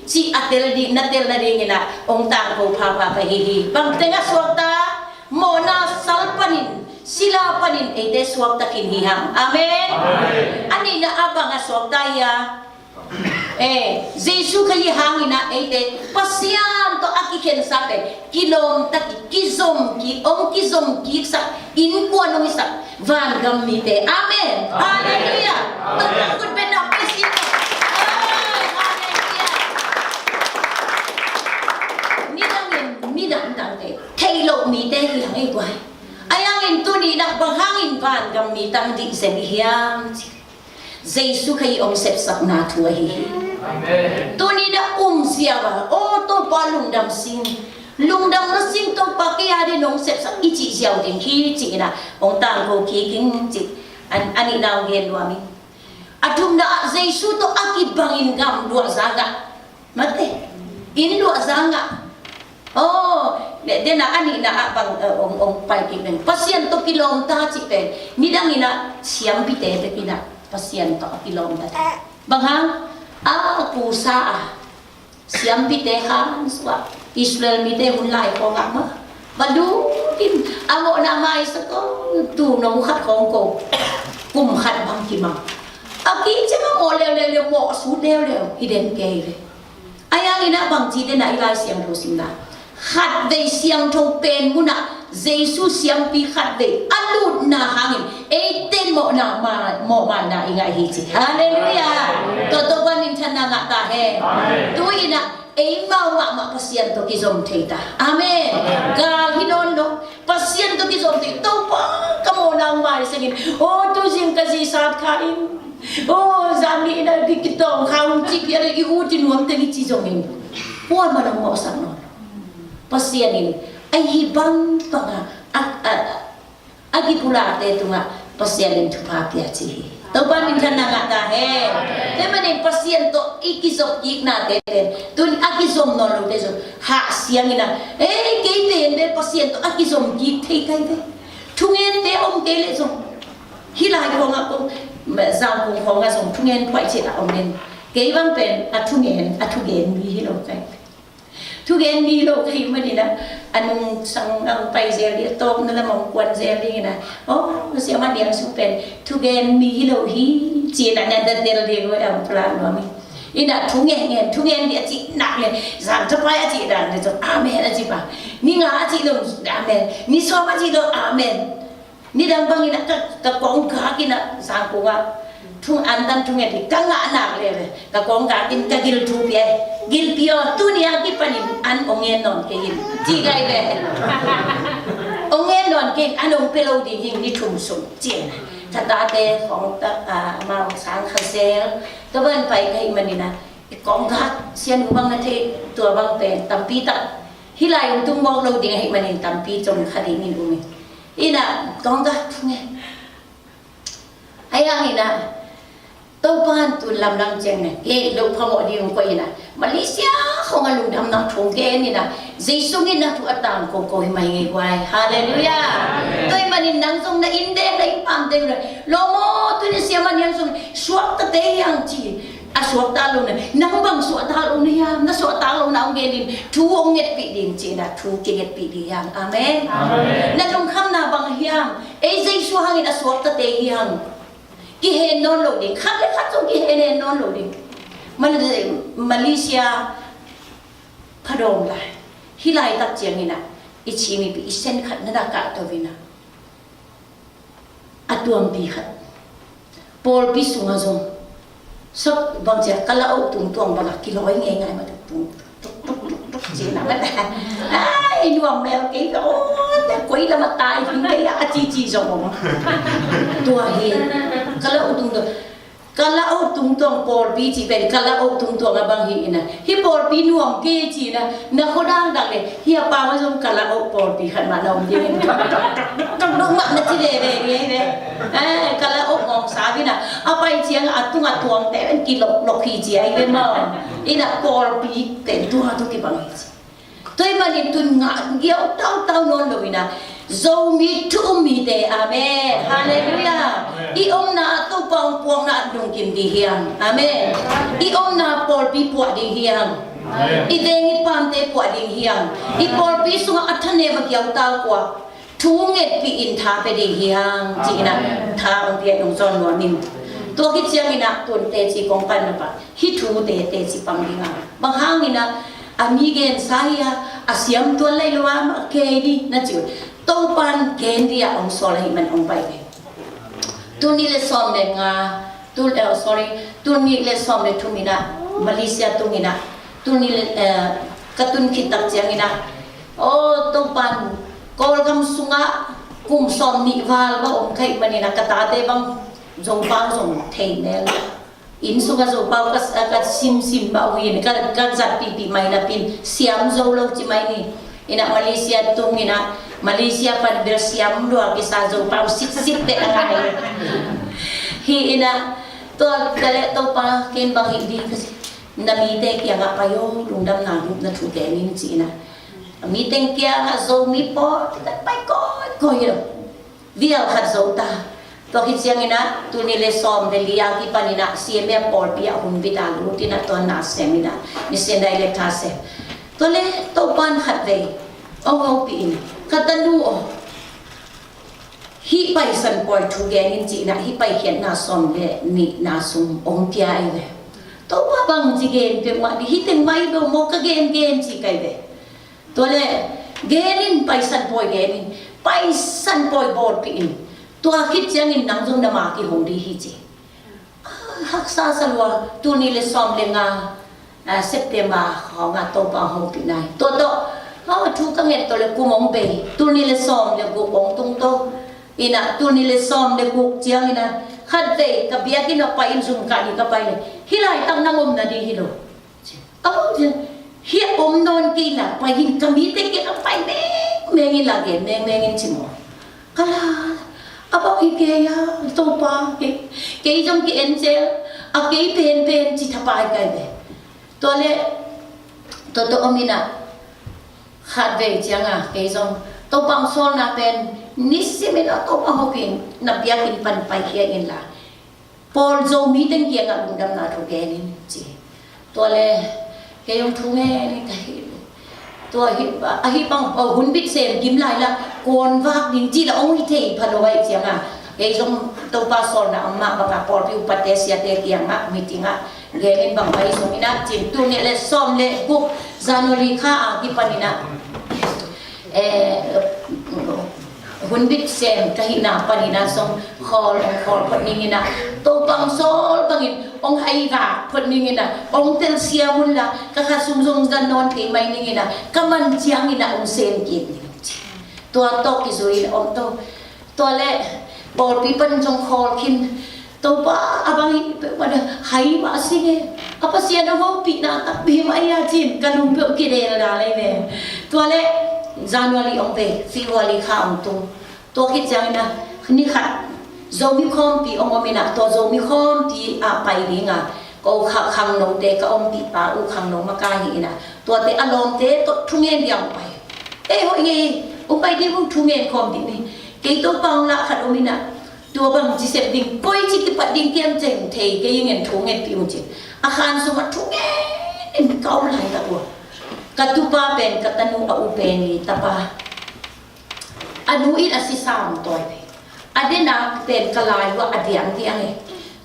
cih a tel ding, na tel nading inah hong tangko phapha ka hi hi. Bang teng a suakta? Mawhna sal panin, sila panin eite suakta khin hi hang. Amen. A nihna ah bang a suakta hia? Eh, Jesu Khazih hang inah eite Pasian tawh a kikhensate kilawm ta kik, kizom kik, hong kizom kiksak, innkuan hong hisak vangam mite. Amen. Halleluiah. Topa khut bengna Pasian. Halleluiah. Nidangin midang dangte theih loh mite hi hang ei guai. Ahi hangin tuni inah bang hangin vangam mi tang ding zen i hiam cih Jesu Khazih hong sepsakna thu ahi hi. Tuni inah um ziau a, aw Topa lungdam sing, lungdam na sing Topa, kei a ding hong sepsak i cih ziau ding hi cih inah hong tangko kik ing cih. A nihna hong gen nuam ing. A thumna ah Jesu tawh a kibangin gam luahza ngah. Mate, inn luahza ngah. Aw, denah a nihna ah bang, eh, hong, hong pai kik ning. Pasian tawh kilawm ta cih pen nidang inah siampite bek inah Pasian tawh a kilawm ta. Bang hang? A kusa a siampite khan sua Israel mite hun lai khawngah mah va lut in a mawhna maisak aw, tu nong khat khawng ko, kum khat bang kimang. A kiciang a mawh leuleu, mawh sut leuleu hi den kei ve. Ahi hangin ah bangci den ah i Lai Siangtho simna, khatvei siangtho pen munah Jesu siampi khatvei a lutna hangin eite in mawhna ma, mawhmaina i ngah hi ci. Halleluiah. Tua Topa minthanna ngah ta hen. Tu inah eimau mahmah Pasian tawh kizom thei ta. Amen. Gal hi nawn lo. Pasian tawh kizom thei. Topa, ka mawhna hong maisengin. Aw, tuzing ka zi sat kha in. Aw, zan nih inah bik kitawng kha hong ci pian i ut i nuam teng i ci zongin, kuamah in hong mawhsak nawn lo. Pasian in a hih bang bangah a, a, a kipulakte tungah Pasian in thupha pia ci hi. Topa minthanna ngah ta hen. Tua ahih manin Pasian tawh i kizop kiknate pen tun a kizom nawn lote zong hahsiang inah, ei, kei pen bel Pasian tawh a kizom kik thei kai ve. Thungente om kei leh zong, hih lai khawngah kong, Zangkong khawngah zong thungen phuaih cih a om in, kei bang pen a thungen, a thugen mi hi lo kai. Thugen mi lo ka hih manin ah, a nungsang ah hong pai zel ding, a tawpna lam ah hong kuan zel ding inah, aw, Siamah Niang Sung pen thugen mi hi lo hi ci-in ah na tel ding uh, a hong pulak nuam hi. Inah thungen ngen, thungen ding a cih nak le, zangthapai a cih dan le zong amen a ci pah. Ni nga a cih lo, amen. Ni sawm a cih lo, amen. Nidang bangin ah ka, ka kawng gak inah Zangkong ah thung antan thungen hi, ka ngah nak leh ka kawng gak in ka gil thu pia hi. Gilpi aw, tuni a kipanin an hong ngen nawn kei in, ci gai ve. Hong ngen nawn kei in, an hong pia lo ding hi, ni thum sung ci-in ah. Ka tate khawng tak, ah, amau sang kha zel. Ka van pai ka hih manin ah, i kawng gak, sianu bang na thei, tua bang pen tampi tak, hih lai hong tung mawk lo ding ahih manin tampi com kha dingin um hi. Inah kawng gak thungen. Ahi hangin ah Topa in tu lamdang ciang na, hih lo phamawh ding hong koih inah, Malaysia khawng ah lungdamna thu hong gen inah, Jesu ngetna thu a tangko ko hi mai ngei guai. Halleluiah. Tua ahih manin nang zong na inn deng, na inn pam deng lo maw, tuni Siamah Niang Sung suaktate hi hang ci. A suakta lo na, nang bang suakta lo na hiam, na suakta lo na hong gen in, thu hong ngetpih ding ci-in ah, thu kingetpih ding hiam. Amen. Amen. Na lungkhamna bang hiam, ei Jesu hangin a suaktate hiam. Kihen nawn lo ding, khat le khat zong kihen hen nawn lo ding. Mal-, Malaysia phadawm lai. Hih laitak ciangin ah, i Chin mipi i sen khat na dah kahto in ah, a tuampi khat pawlpi sungah zong sak bang cia kala oh tungtuang bangah kilawi ngeingai mah tuk tuk tuk tuk tuk tuk cih na mah. Ai, nuam mel kei ka, oh, na koi lam a tai ding kei a, a cici zong om. Tua hi kala oh tungtuang. Kala oh tungtuang pawlpi cih pen kala oh tungtuang a bang hi in ah, hih pawlpi nuam kei ci-in ah, na khua dangdang le, hih a pau ah zong kala oh pawlpi khat mah na om ding in, tuk tuk tuk tuk mah na ci veve ding hi ve. Eh, kala oh ngawngsa ding in ah, a pai ciang a tung a tuangte pen kilok lok hi ci ahi ve maw. In ah pawlpi pen tua tawh kibang hi ci. Tua ahih manin tun ngah giau tautau nawn lo in ah, Zomi thu um mite, amen. Halleluiah. I omna ah Topa hong puakna ah lungkim ding hi hang. Amen. I omna ah pawlpi puah ding hi hang. Amen. I veng i pamte puah ding hi hang. I pawlpi sungah a thanem a giau tau kua thu ngetpih in tha pia ding hi hang. Ci-in ah, amen, tha hong pia in hong zawn nuam ing. Tua khit ciangin ah tun teci kong pan na pah, hih thute teci pang ding a, bang hangin ah a mi gensa hi a, a siam tuan lai lo a, mah kei ding na ci uh. Topan gen ding a hong sawl ahih man hong pai ve. Tul nih le sawm le nga, tul, eh, sorry, tul nih le sawm le thum in ah Malaysia tung in ah, tul nih le, eh, ka tun khit tak ciangin ah, aw Topan, Kawlgam sungah kum sawm nih val va om ka hih manin ah ka tate bang Zopau zong thei mel. Inn sungah Zopau ka, ka simsim mah uh hi in, ka, ka zat pihpih mai napi in siam zo lo ci mai ni. In ah Malaysia tung in ah, Malaysia pan bel siam lua kisa Zopau sitsit teh a ngai hi in ah, tua ka leh Topa ken bang hih ding ka ci. Na mite kiangah pai aw, lungdamna gupna thu gen in ci in ah. Mite kiangah Zomi pawl, pai kawikawi hi lo. Vial khat zo ta. Tua khit ciangin ah, tul nih le sawm le li a kipan in ah, C M F pawlpi ah hunbit a lut in ah, tua na sem in ah, mission director sem. Tua leh Topan khatvei hong hopih in, ka tanu aw, hih Paisan pawi thu gen in ci in ah, hih Paikhiatna sawm le nihna sung hong pia ahi ve. Topa bangci gen peuhmah ding, hih teng mah hi lo maw, ka gen gen ci ka hi ve. Tua leh gen in, Paisan pawi gen in, Paisan pawi bawlpih in, tua khit ciangin nang zong na ma kihong ding hi ci. Ah, haksa sa lua, tul nih le sawm le nga, ah, September khawng ah Topa hopih nai. Tua tawh, ah, thu ka nget tawh leh kum hong bei, tul nih le sawm le guk hong tung to. In ah, tul nih le sawm le guk ciangin ah, khatvei ka biakinn ah pai in zum kah ding ka pai leh, hih laitak nang omna ding hi lo. A bang ci, hih a om nawn kei la, pai in, ka mite kiangah pai mengmeng in la, gen mengmeng in ci maw. Ka la, a bang hi kei a, Topa, kei, kei zong ki-en zel, a kei penpen ci thapai ka hi ve. Tua leh, tua tawh om in ah, khatvei ciang a, kei zong, Topa hong sawlna pen, nisim in ah Topa hopih in, na biakinn pan paikhia in la. Pawl Zomi teng kiangah lungdamna thu gen in ci. Tua leh kei hong thu ngen in ka hi. Tua hi, a hi bang, oh, hunbit sem kim lai la, kuan vak ding ci la hong hi thei pha lo ahih ciangin, kei zong Topa sawlna a om mah bangin pawlpi upate siate kiangah meeting ah gen in bang pai zong in ah cin, tul nih le sawm le guk January kha a kipan in ah, eh, hunbit sem ka hihna panin ah zong khawl, hong khawl phot ning in ah, Topa hong sawl bangin hong hai vak phot ning in ah, hong telsiam un la, ka kha sung zong zan nawn kei mai ning in ah, ka man ciangin ah hong sem kik ning. Tua tawh kizui in om to. Tua leh pawlpi pan zong khawl khin. Topa, a bang hi peuh pan hai mah sing e. A Pasian a hopihna takpi mah hi a cin, ka lung peuh kidel da lei ve. Tua leh January hong ve, February kha hong tung. Tua khit ciangin ah, ni khat Zomi khawmpi hong om in ah, tua Zomi khawmpi ah pai ding a, ko kha khangnote ka ompih pa uh khangno makai hi in ah, tuate a lawmte tawh thungen ding a hong pai. Ei, hoih ngei, hong pai ding, hong thungen khawm ding ni. Kei Topa hong lah khat om in ah, Tua bang ci sep ding, koi ci kipat ding kiam ceng thei kei ing, en thu ngetpih ung ci. A khan sungah thu ngen in ka om laitak uh a, ka tupa pen ka tanu a u pen i tapa, a nu in a sisa hong tawi phei. A denak pen ka lai uh a, a diangdiang e.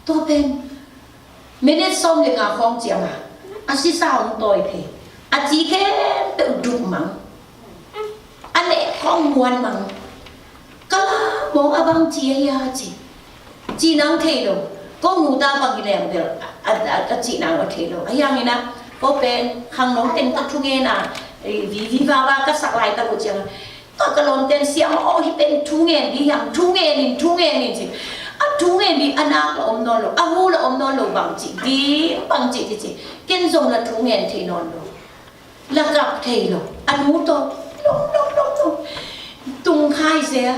Tua pen minute sawm le nga khawng ciangah a sisa hong tawi phei. A ci khempeuh duk mang. A neh khawng muan mang. Ka la mawng a, bang ci a hia ci. Cih nang thei lo. Ko nu ta bang hi leng bel a, a, a, a cih nang a thei lo. A hiang ina ko pen khangno ten ka thungen a, vivi vava ka sak laitak uh ciangah, tua ka lawmten siam aw, hih pen thu ngen dih hiam, thu ngen in, thu ngen in ci. A thu ngen dih a nak la om nawn lo, a hu la om nawn lo, bang ci dih, bang ci dih ci. Ken zong la thu ngen thei nawn lo. La kap thei lo. A nu tawh lom, lom, lom, lom. Tung khai zel,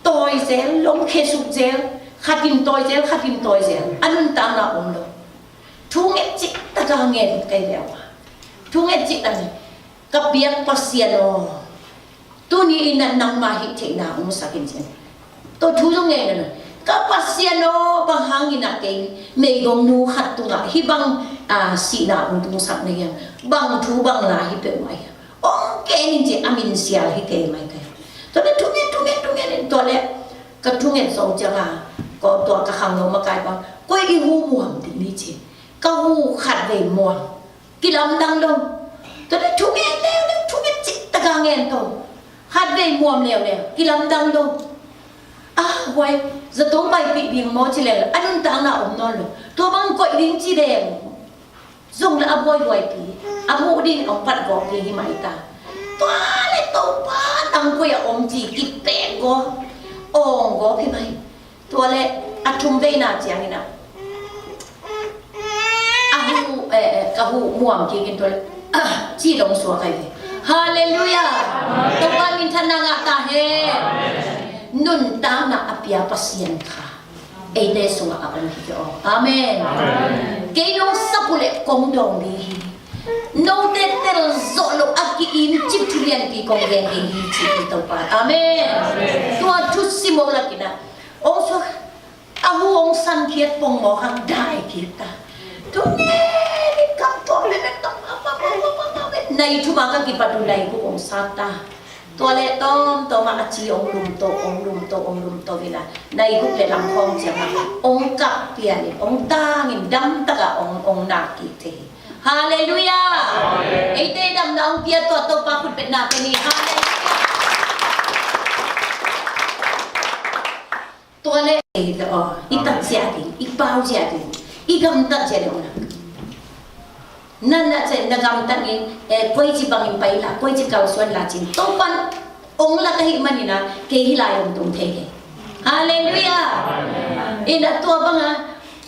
tawi zel, lom khesuk zel, khat in tawi zel, khat in tawi zel. A nuntakna om lo. Thu nget cih taka ngen kei leh a, thu nget cih taka ngen. Ka biak Pasian aw, tuni in ah nangmah hih theihna hong sak in ci. Tua thu zong ngen a, ka Pasian aw, bang hangin ah kei meigong nu khat tungah hih bang, ah, sihna hong tungsak na hiam? Bang thu bang la hi peuhmah hiam? Hong ken in ci, a min sial hi kei mai kei. Tua leh thu ngen, thu ngen, thu ngen in, tua leh ka thu ngen sawng ciangah, ko tua ka khangno makai bang, koi i hu muam ding ni ci. Ka hu khat vei muam. Kilamdang lo. Tua leh thu ngen leuleu, thu ngen cih taka ngen to. Khat vei muam leuleu, kilamdang lo. A, huai, zato paipih ding maw ci leuleu, a nuntakna om nawn lo. Tua bang koih ding ci leng zong leh a buaihuaipi, a muh ding hong pat gawp ding hi mai ta. Tua leh Topa nang koi a om ci kipek gawp, awng gawp hi mai. Tua leh a thum veina ciangin ah, a hu, eh, eh, ka hu muam kik in tua leh, ah, ci dong suak ai ve. Halleluiah. Topa minthanna ngah ta hen. Nuntakna a pia Pasian kha eite sungah a om hi ve aw. Amen. Kei nong sap uh leh kong dawng ding hi. Note tel zawh loh a ki-im cip thu lianpi kong gen ding hi ci hi Topa. Amen. Tua thu sim uh lak in ah, ong suak, a hu ong san khiat pongmawk hang dai kik ta. Thu ngen in kam tuak leh bek tawh, nai thum a ka kipat uh nai guk ong sat ta. Tua leh tawmtawm ah a ci ong lum to, ong lum to, ong lum to in ah, nai guk leh lam khawng ciangah ong kap pian in, ong tang in, damtak ah ong, ong nak kik thei hi. Halleluiah. Eite damna ong pia tua Topa khut betna pe ni. Halleluiah. Tua leh, eh, aw, i tat ziah ding, i pau ziah ding, i gamtat ziah ding, na, na, na gamtat in, eh, koici bangin pai la, koici kalsuan la cin, Topan ong lak ahih manin ah kei hih lai ong tung thei hi. Halleluiah. In a tua banga,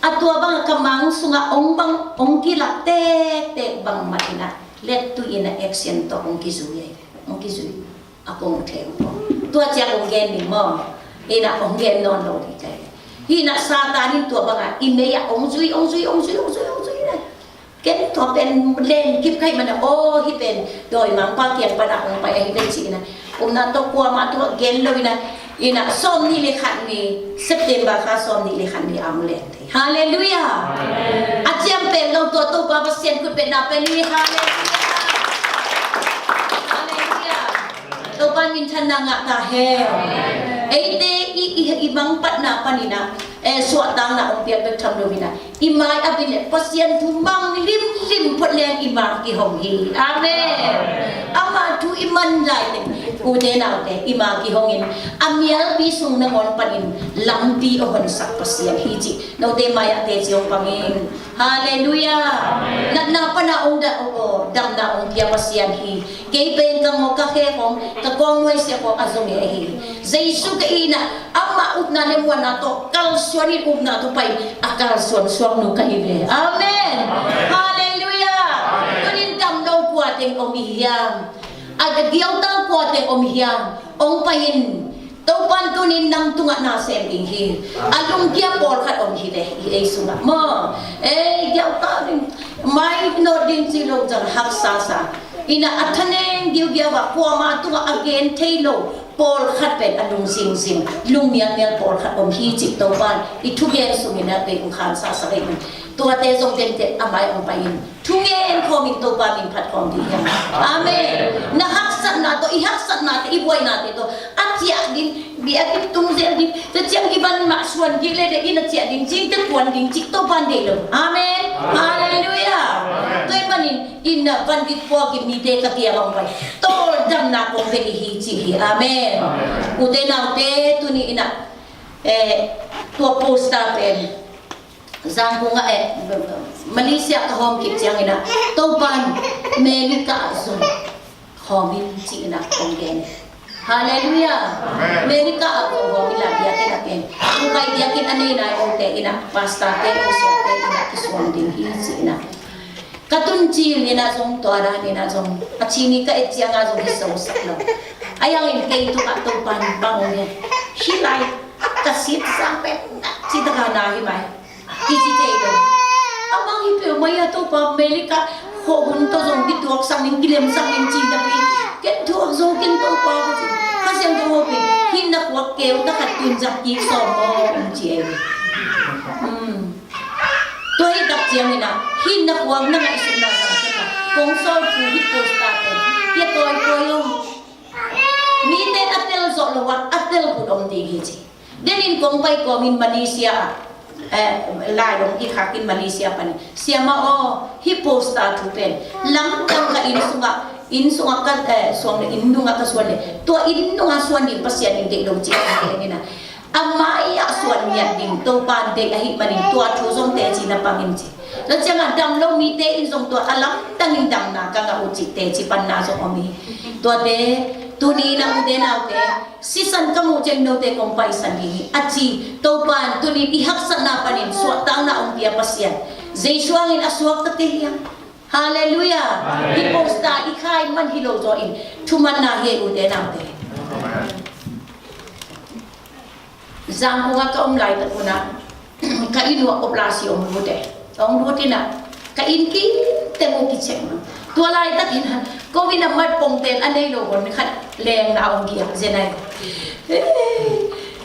a tua banga ka mang sungah ong bang, ong kilak tektek bang mah in ah, lettui in ah action tawh ong kizui, ong kizui. A kong thei uh pawh tua ciang ong gen ning maw? Ina ong gen nawn lo ding kai. Hi na Satan in tua bangah i mei ah ong zui, ong zui, ong zui, ong zui, ong zui na. Ken tua pen len kip kai mana, aw, hi pen dawimangpa kiang pana ong pai ahi ve ci ina. Umna tawh kuamah tua gen lo ina. Ina sawm nih le khat ni, September kha sawm nih le khat ni a ong len thei. Halleluiah. A ciam pen lo tua Topa Pasian khut betna pe ni. Halleluiah. Halleluiah. Topa minthanna ngah ta hen. Eite i, i, i mangpatna panin ah, eh, suahtakna ong piak bek tham lo hi na. I mai a bin leh Pasian thu mang limlim phot leng i mak kihong hi. Amen. Ama thu i man lai teng, ute naute, i mak kihong in, a mialpi sung nangawn panin lampi a honsak Pasian hi cih note mai ah teci ong pang ing. Halleluiah. Natna pana ong da, oh, oh, damna ong pia Pasian hi. Kei pen ka ngaw ka khe khong, ka kawng nuai sia khong a zong e hi. Jesu ka ina, amah upna le muanna tawh kalsuan in upna tawh pai, a kalsuan suaknu ka hi ve. Amen. Halleluiah. Tunin damno kua teng om i hiam? A giauta kua teng om i hiam? Ong pai in. Topan tunin nang tungah na sem ding hi. A lungkia pawlkhat om hi ve, i ei sungah maw. Ei, giauta ding, mai nawt ding ci lo zang haksa sa. Ina a thaneng giugiau ah kuamah tungah a gen thei lo, pawlkhat pen a lung zingzing, lung mialmial pawlkhat om hi cih Topa in i thugen sungin a kei hong khansa sak hi. Tuate zong tenten a mai hong pai in thungen khawmin Topa min phat khawm ding hi hang. Amen. Na haksatna tawh, i haksatnate, i buainate tawh a ciah ding, biakinn tung zel ding, tua ciang i van mah suan kik leh dek in a ciah ding, cingte kuan ding cih Topa in deih lo. Amen. Halleluiah. Tua ahih manin in a van vik pua gim mite ka kiang ah hong pai, tawldamna kong pia ding hi ci hi. Amen. Ute naute, tuni in a, eh, tua poster pen Zangkong ah, eh, Malaysia ka hawm kik ciangin a, Topa in America ah zong hawm in ci in a kong gen. Halleluiah. Amen. America ah zong hawm in la biakinn ah pen, tung pai biakinn a nei nai omte in a, pastorte, khusiate in a kisuang ding hi ci in a. Ka tun cil in a zong, tua dan in a zong, a cini ka et ciang a zong hi so sak lo. A yang in kei tungah Topa in bang hong gen, hih lai ka sit sang pen na ci taka na hi mai. Kici thei lo. Amah hi peuhmah hi a, Topa, America khua hun tawh zong kituaksak ning, kilemsak ning ci napi, ken thuak zo keng Topa ka ci. Kha Siangtho hopin, hih na khuak keu ta khat tun zak kik sawm aw, ci ei. Hmm. Tua hi tak ciangin a, hih na khuak na ngaihsutna zang khat a kong sawl thu hih poster pen pia kawikawi aw. Mite a tel zawh lo a, a tel khut om ding hi ci. Denin kong pai kawmin Malaysia ah, eh, lai dong i khakin Malaysia panin, Siamah aw, hih poster thu pen lamdang ka inn sungah, inn sungah ka, eh, suang le inn nungah ka suan le, tua inn nungah suan ding Pasian in deih lo ci a, a mai-ah suan ngiat ding Topa in deih ahih manin tua thu zong teci na pang in ci. Tua ciangah dam lo mite in zong tua a lamdangin damna ka ngah uh cih teci panna zong om hi. Tuate, tuni in a ute naute, sisan ka muh ciang note kong paisan ding hi a ci Topa in tuni in i haksatna panin suahtakna hong pia Pasian, Jesu hangin a suakta te hi hang. Halleluiah. Amen. Hih poster i khai man hi lo zaw in thumanna hi ei ute naute. Zangkong ah ka om laitak un ah, ka inn uah oblasi hong lut e. Hong lut in ah, ka inn kim teng uh kicek mah. Tua laitakin ah, ko inn ah mat pongten a nei lo hon khat lengna hong giak zen ai.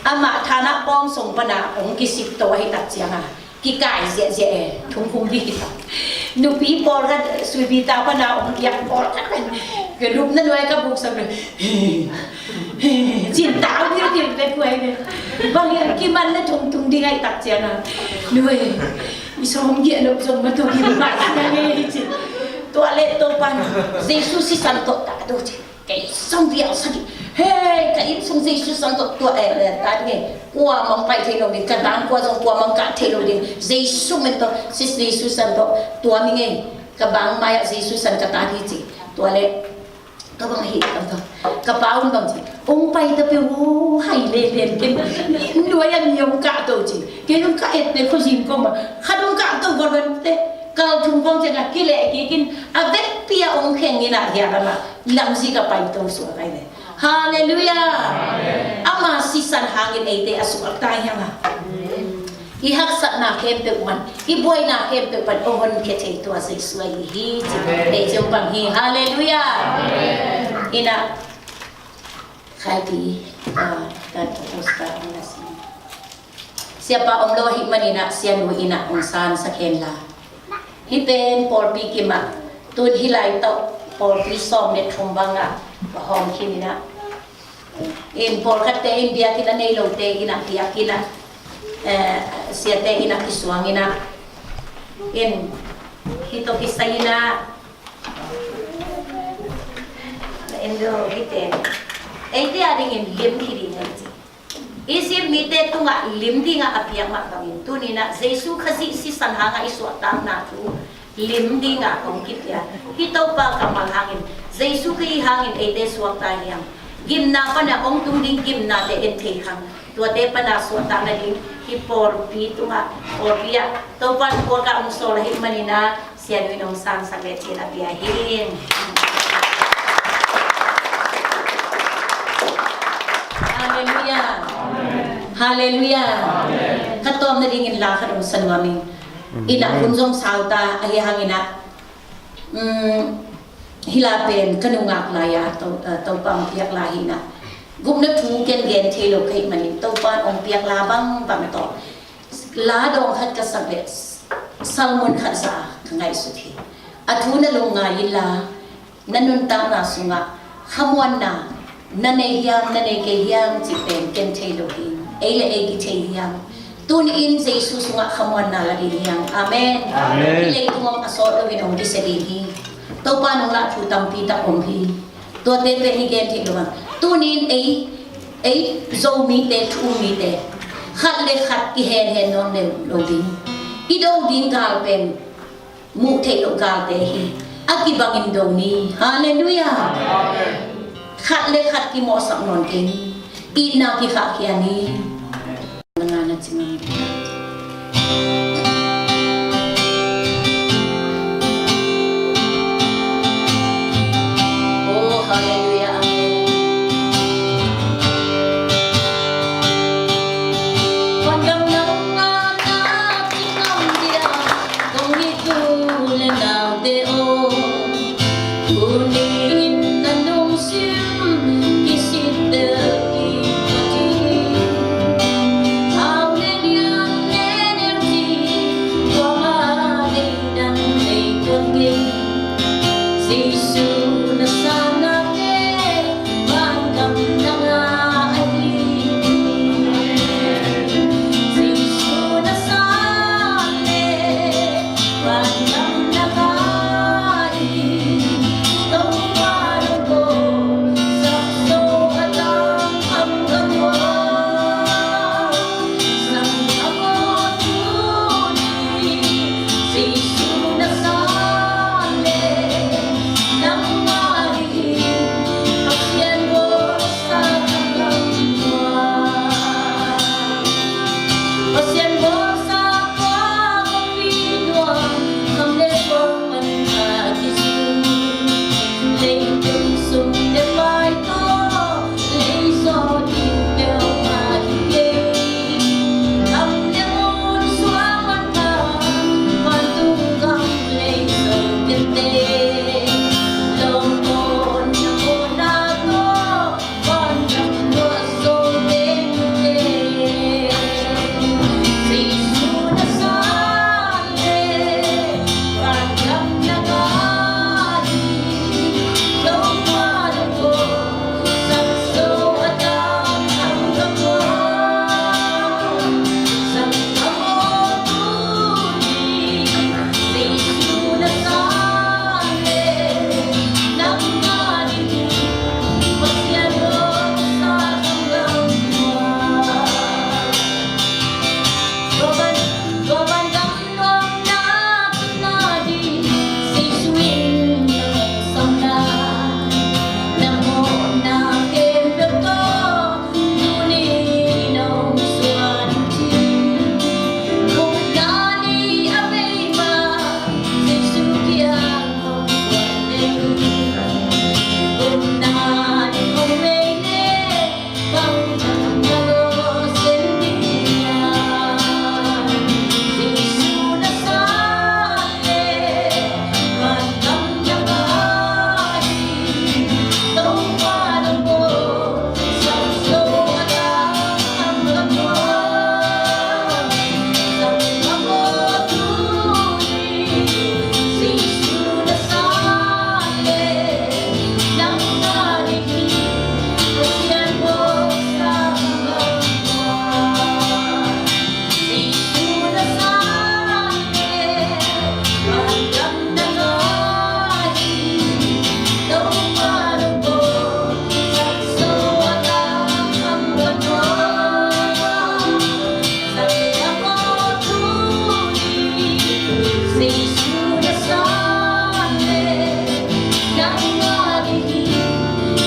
Amah thanah pawngsong pana hong kisik to ahi tak ciang a, kikai ziahziah e, thungkhum dih. Nupi pawlkhat, suipi ta pana hong giak pawlkhat, ka lupna nuai ka buk sam le, cin tau dih dih bek huai le. Bang hiam kiman na thungthung dih ngai tak ciang a, nuai, i sawm giah nop zong ma tua kim ma sia nge ci. Tua le Topa in Jesu sisan tawh ta do ci. Kei zong viau sa dih. Hei, ka inn sung Jesu san tawh tua, eh, eh, ta ding e. Kuamah hong pai thei lo ding, ka bang kua zong kuamah hong kah thei lo ding. Jesu min tawh, sis Jesu san tawh tua mi nge. Ka bang mai-ah Jesu san ka ta dih ci. Tua le, ka bang hi, ka bang, ka pa un bang ci. Hong pai ta peuh, hai le len ken. Nuai a mi hong kah to ci. Kei hong kah et te khuazing kong bang. Khat hong kah to bang bang te. Kal thum kong ciang a kileh kik in. A vekpi a hong kheng in a hia lam a. Lamzi ka pai to suak ai le. Halleluiah. Ama sisan hangin eite a suakta hi hang a. I haksatna khempeuh man, i buaina khempeuh pan hong honkhia thei tua Jesu ahi hi ci. Ei ciang pang hi. Halleluiah. Ina, khaipi, ah, dan ka posta ang nasi. Siapa om lo ahih manin ah, sianu in ah hong sansak hen la. Hih pen pawlpi kim ah, tun hih lai tawh pawlpi sawm le thum bang ah va hawm khin in ah. In pawlkhatte in biakinn a nei lote in ah, biakinn ah, eh, siate in ah kisuang in ah. In hih tawh kisai in ah. Na en lo hih pen. Eite a dingin lim hi ding ahi ci. Egypt mite tungah lim dingah a piak mah bangin, tuni-in ah Jesu Khazih sisan hangah i suahtakna thu lim dingah hong kipia. Hih Topa kammal hangin, Jesu Khazih hangin eite suakta hi hang. Gimna pana hong tung ding gimnate en thei hang. Tuate pana suahtakna ding hih pawlpi tungah, pawlpi ah Topa in puakah hong sawl ahih manin ah, Sianu in hong sangsak le cin a pia hi. Halleluiah. Halleluiah. Ka tawm nadingin la khat hong sa nuam ing. Ina hun zong sau ta, ahi hangin ah, um, hih la pen ka nungak lai-a, to, uh, Topa hong piak la hi ina. Gupna thu ken gen thei lo ka hih manin Topa in hong piak la bangbang tawh la dawng khat ka sak leh sermon khat zah ka ngaihsut hi. A thu na lungngai inla, na nuntakna sungah khamuanna na nei hiam, na nei kei hiam cih pen ken thei lo hi. Ei le ei kithei hiam? Tuni-in Jesu sungah khamuanna la ding hiam? Amen. Amen. Hih leitung hong a sawt loin hong kisia ding hi. Topa nung lah thu tampi tak om hi. Tuate pen i gen theih lo a. Tuni-in ei, ei Zomite, thu-um mite khat le khat kihenhen nawn lo ding. I do ding gal pen muh theih loh galte hi. A kibangin do ni. Halleluiah. Khat le khat kimawhsak nawn kei ni. Itna kikhahkhia ni. Na ngah na ci mang. Oh, halleluiah. Amen. Vanggam nang a na ci ngam dia. Kong it u le naute aw, tuni-in ka lungsim kisittel kik hi. Hau le lian le neu ci, kuama deidan nei tuan kei. Jesu na san nak leh, vanggam na ngah ahi hi. Jesu na san leh, vanggam na ngah hi. Topa na ko, sak so a tang am ka ko. Sang ka ko tuni, Jesu na san leh, nang ngah ding hi. Pasian bawlsa tanglam tua, Pasian bawlsa tua, kong pi tua, kam le suang man a kisu. Leitung sung le pai tawh, lei zaw ding peuhmah hi kei. Gam le ngun suang man pha, vantung gam lei zo tente. Lawm tawn na mawhna tawh, vanggam luah zo tente. Jesu na san leh, vanggam na ngah hi. Topa na ko, sak so a tang am ka ko. Sang ka ko tuni, Jesu na san leh, nang ngah ding hi. Pasian bawlsa tanglam tua, tua van, tua vanggam nuamna tun nading, Jesu in ka ngaihsutna, na mawhna khempeuh tawh, tuni-in hong suan hi. Gupna ni a vei ma, Jesu kiang hong suan leh, gupna ni hong vei leh, bang na lawh sem ding hiam? Jesu na san leh, vanggam na ngah hi. Topa na ko, sak so a tang am ka ko. Sang ka ko tuni, Jesu na san leh, nang ngah ding hi. Pasian bawlsa tanglam tua, Jesu na san leh, vanggam na ngah hi. Topa na ko, sak so a tang am ka ko. Sang ka ko tuni, Jesu na san leh, nang ngah ding hi.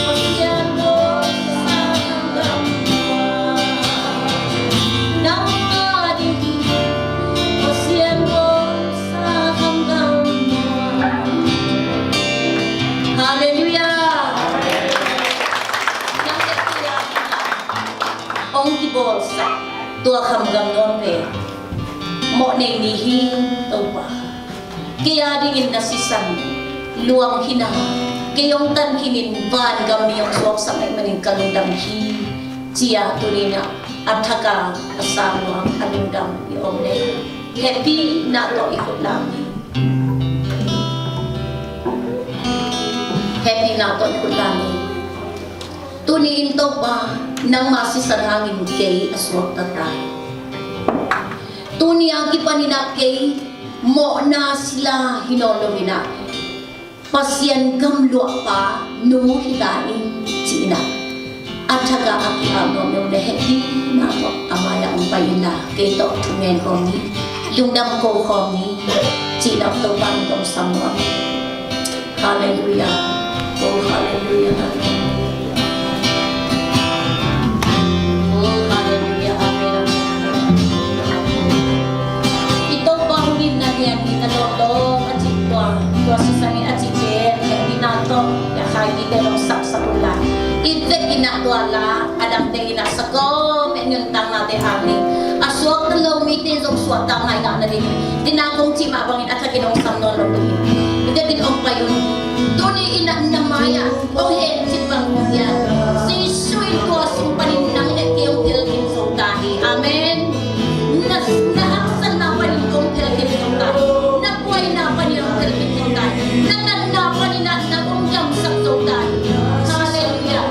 Pasian bawlsa tanglam tua, nang ngah ding hi. Pasian bawlsa tanglam tua. Halleluiah. Nang le kei a hong kibawlsak tua khamgam nuam pen mawh nei ni hi. Topa, kei a dingin na sisan luang hi na. Kei hong tan khinin vangam mi hong suaksak ahih manin ka lungdam hi, ci-a tuni-in ah a thak a sang nuam a lungdam i om leh hehpihna tawh i khut lam ni. Hehpihna tawh i khut lam ni. Tuni-in Topa, nangma sisan hangin kei a suakta ta hi. Tuni a kipanin ah kei mawhna sila hi nawn lo-in ah Pasian gamluahpa nu hi ta ing ci-in ah a thak a a ki-ap nuam lo-in ah hehpihna tawh a mai-ah hong pai inla kei tawh thungen khawm ni, lungdam ko khawm ni, ci-in ah Topa min tawh sam nuam. Halleluiah. Oh, halleluiah. Oh, halleluiah. Amen, amen, amen. I Topa hun in na lian, i na lawhlawh a cih tua, tua sisan in a cih pen hehpihna tawh i a khaipite zong sapsak unla, i vekin ah tua la a dangte in ah sa kawm eh nuntaknate hang ni. A suakta lo mite zong suahtakna i ngah nadingin, tuni-in kong cih mah bangin a thakin hong sam nawn lo dingin i vekin hong pai un. Tuni-in ah na mai-ah hong hencip bang hi a, Jesu in tua sung panin nang le kei hong telkhin zo ta hi. Amen. Na, na haksatna panin kong telkhin zo ta hi. Na buaina panin hong telkhin zo ta hi. Na natna panin ah na hong damsak zo ta hi. Halleluiah.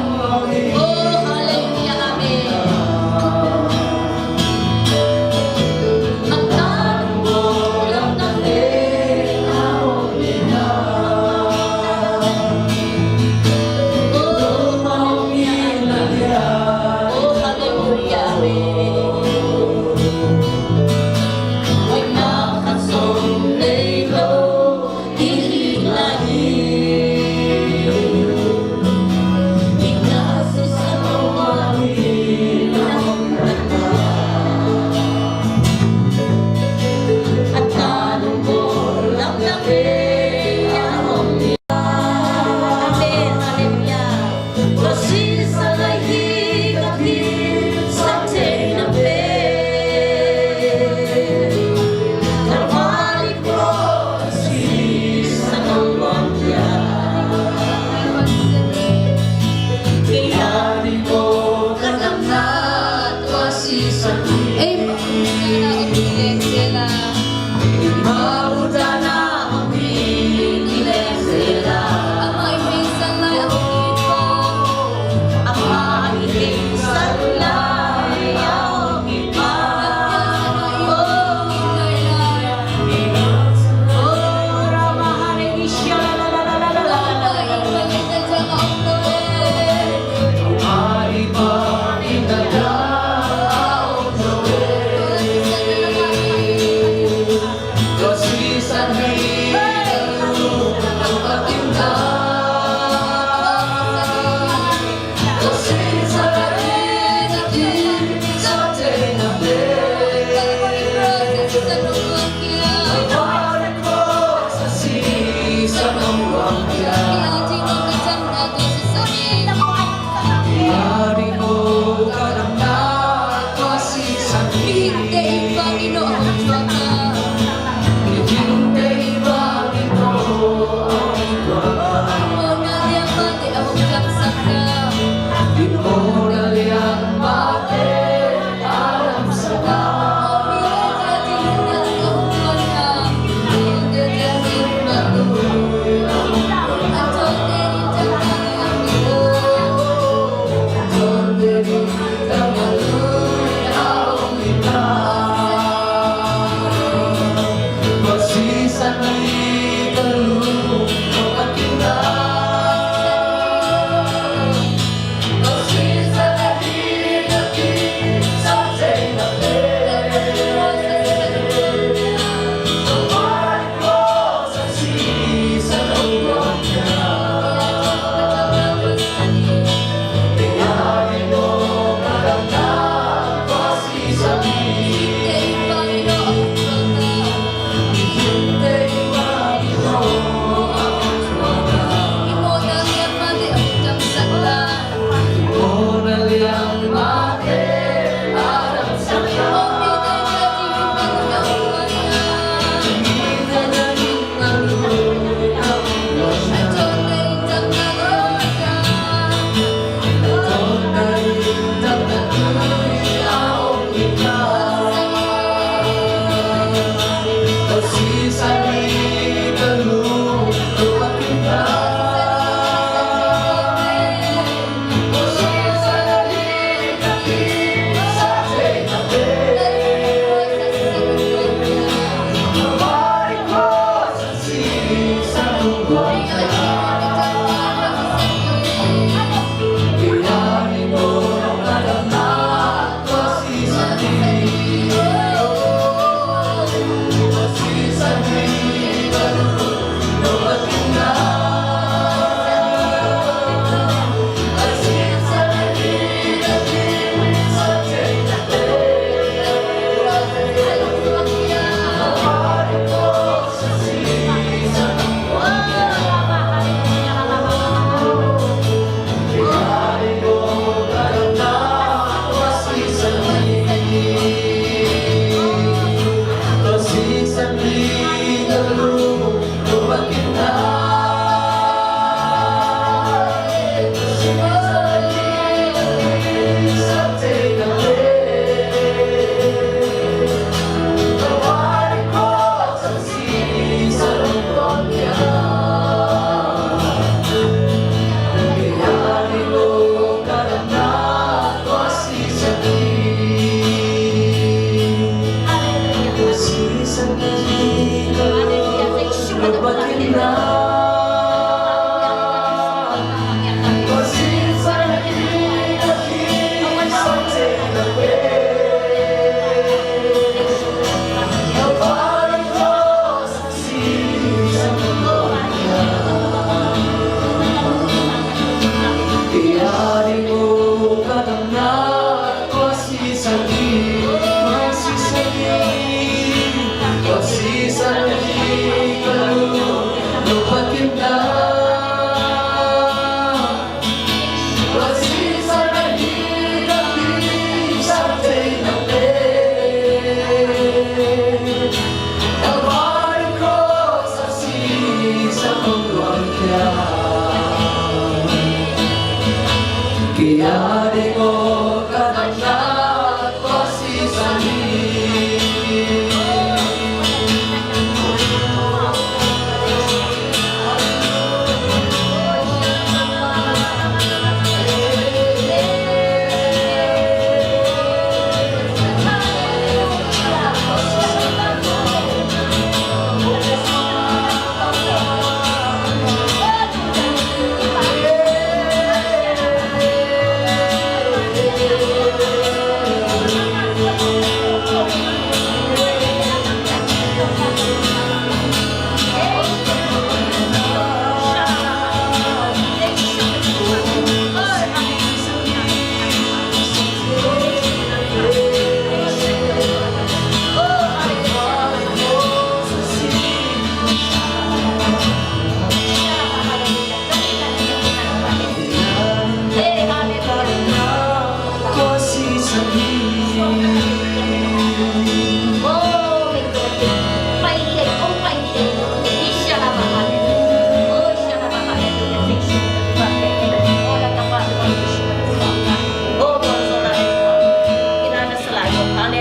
Oh, halleluiah. Amen.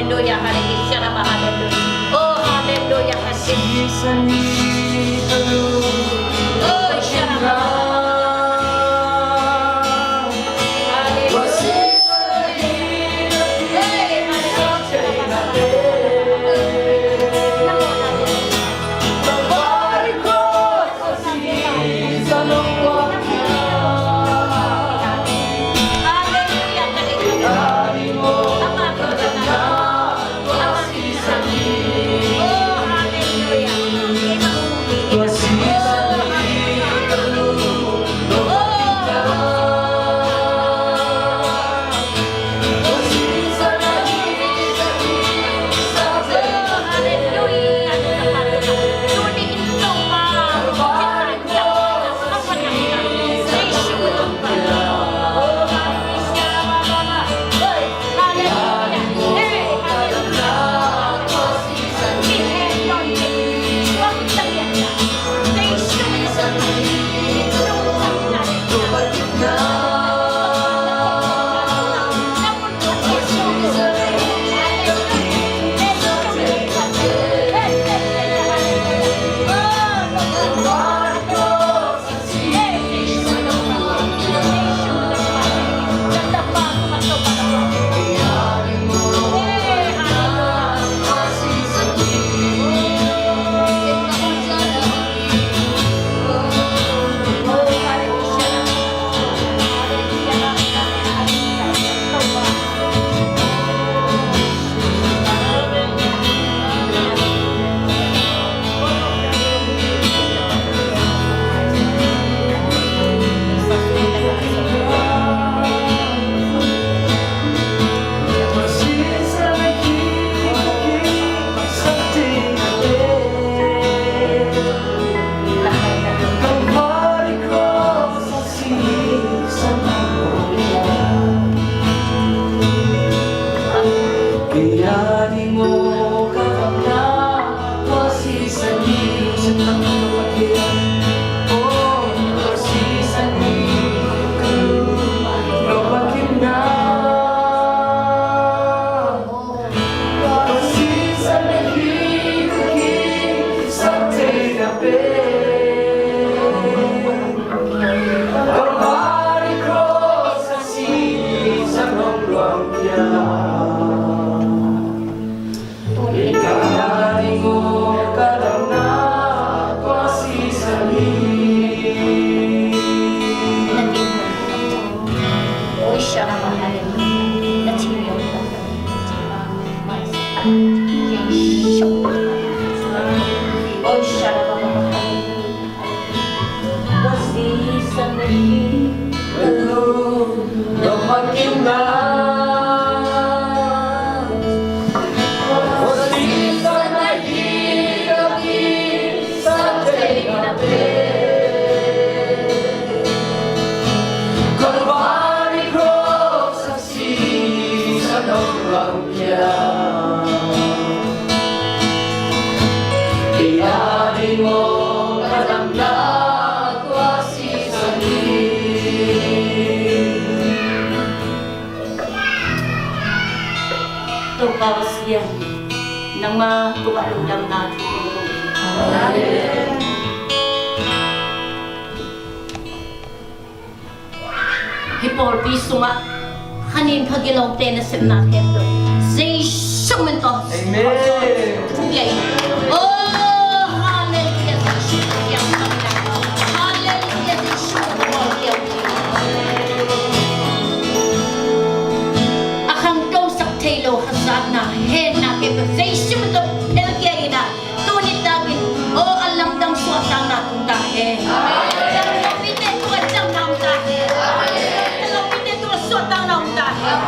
Hallelujah, hallelujah. Oh, hallelujah. Kei a ding maw ka damna tua sisan hi. Topa Pasian, nangma tungah lungdamna thu kong ko hi. Amen. Hih pawlpi sungah khanin phagilote nasepna khempeuh Jesu min tawh. Amen. Oh, hallelujah, Jesu min tawh. Hallelujah, Jesu min tawh. A khangtosak thei lo kha zatna, hehna khempeuh Jesu min tawh phelkhia in ah, tuni takin, aw, a lamdang suahtakna tung ta hen. Amen. Lopite tua ciamna tung ta hen. Amen. Lopite tua suahtakna tung ta hen.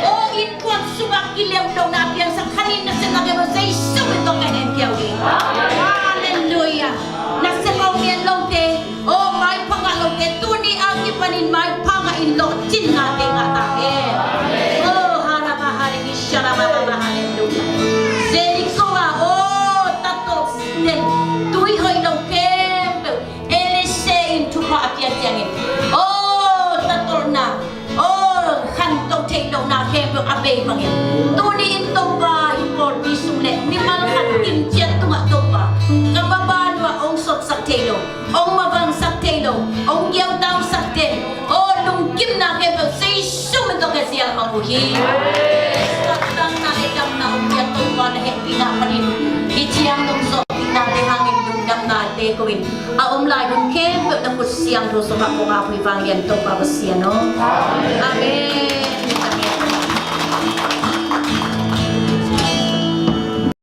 Aw, innkuan sungah kilem lohna a piangsak khanin nasepna khempeuh Jesu min tawh ka hehkhia uh hi. Halleluiah. Nasep a om lote, aw, maipha ngah lote, tuni a kipanin maipha ngah in lawhcinna te ngah ta hen. Oh, haraba, hare, sharaba, raba, hallelujah. Jericho ah, oh, tatawh den, tui hoih lo khempeuh Elisha in thupha a pia ciangin, oh, tatawhna, oh, khanto theih lohna khempeuh a bei bangin, tuni in Topa, hih pawlpi sung le mimal khat kimciat tungah Topa, ka maban uh ah hong sotsak thei lo, hong mavangsak thei lo, hong giautausak den, aw, lungkimna khempeuh Jesu min tawh ka zial mang uh hi. Suahtakna le damna hong pia Topa, na hehpihna panin hih ciang dong zawhpihnate hangin lungdamnate ko in, a om lai hun khempeuh na khut siangtho sungah kong ap uh hi, vanglian Topa Pasian aw. Amen.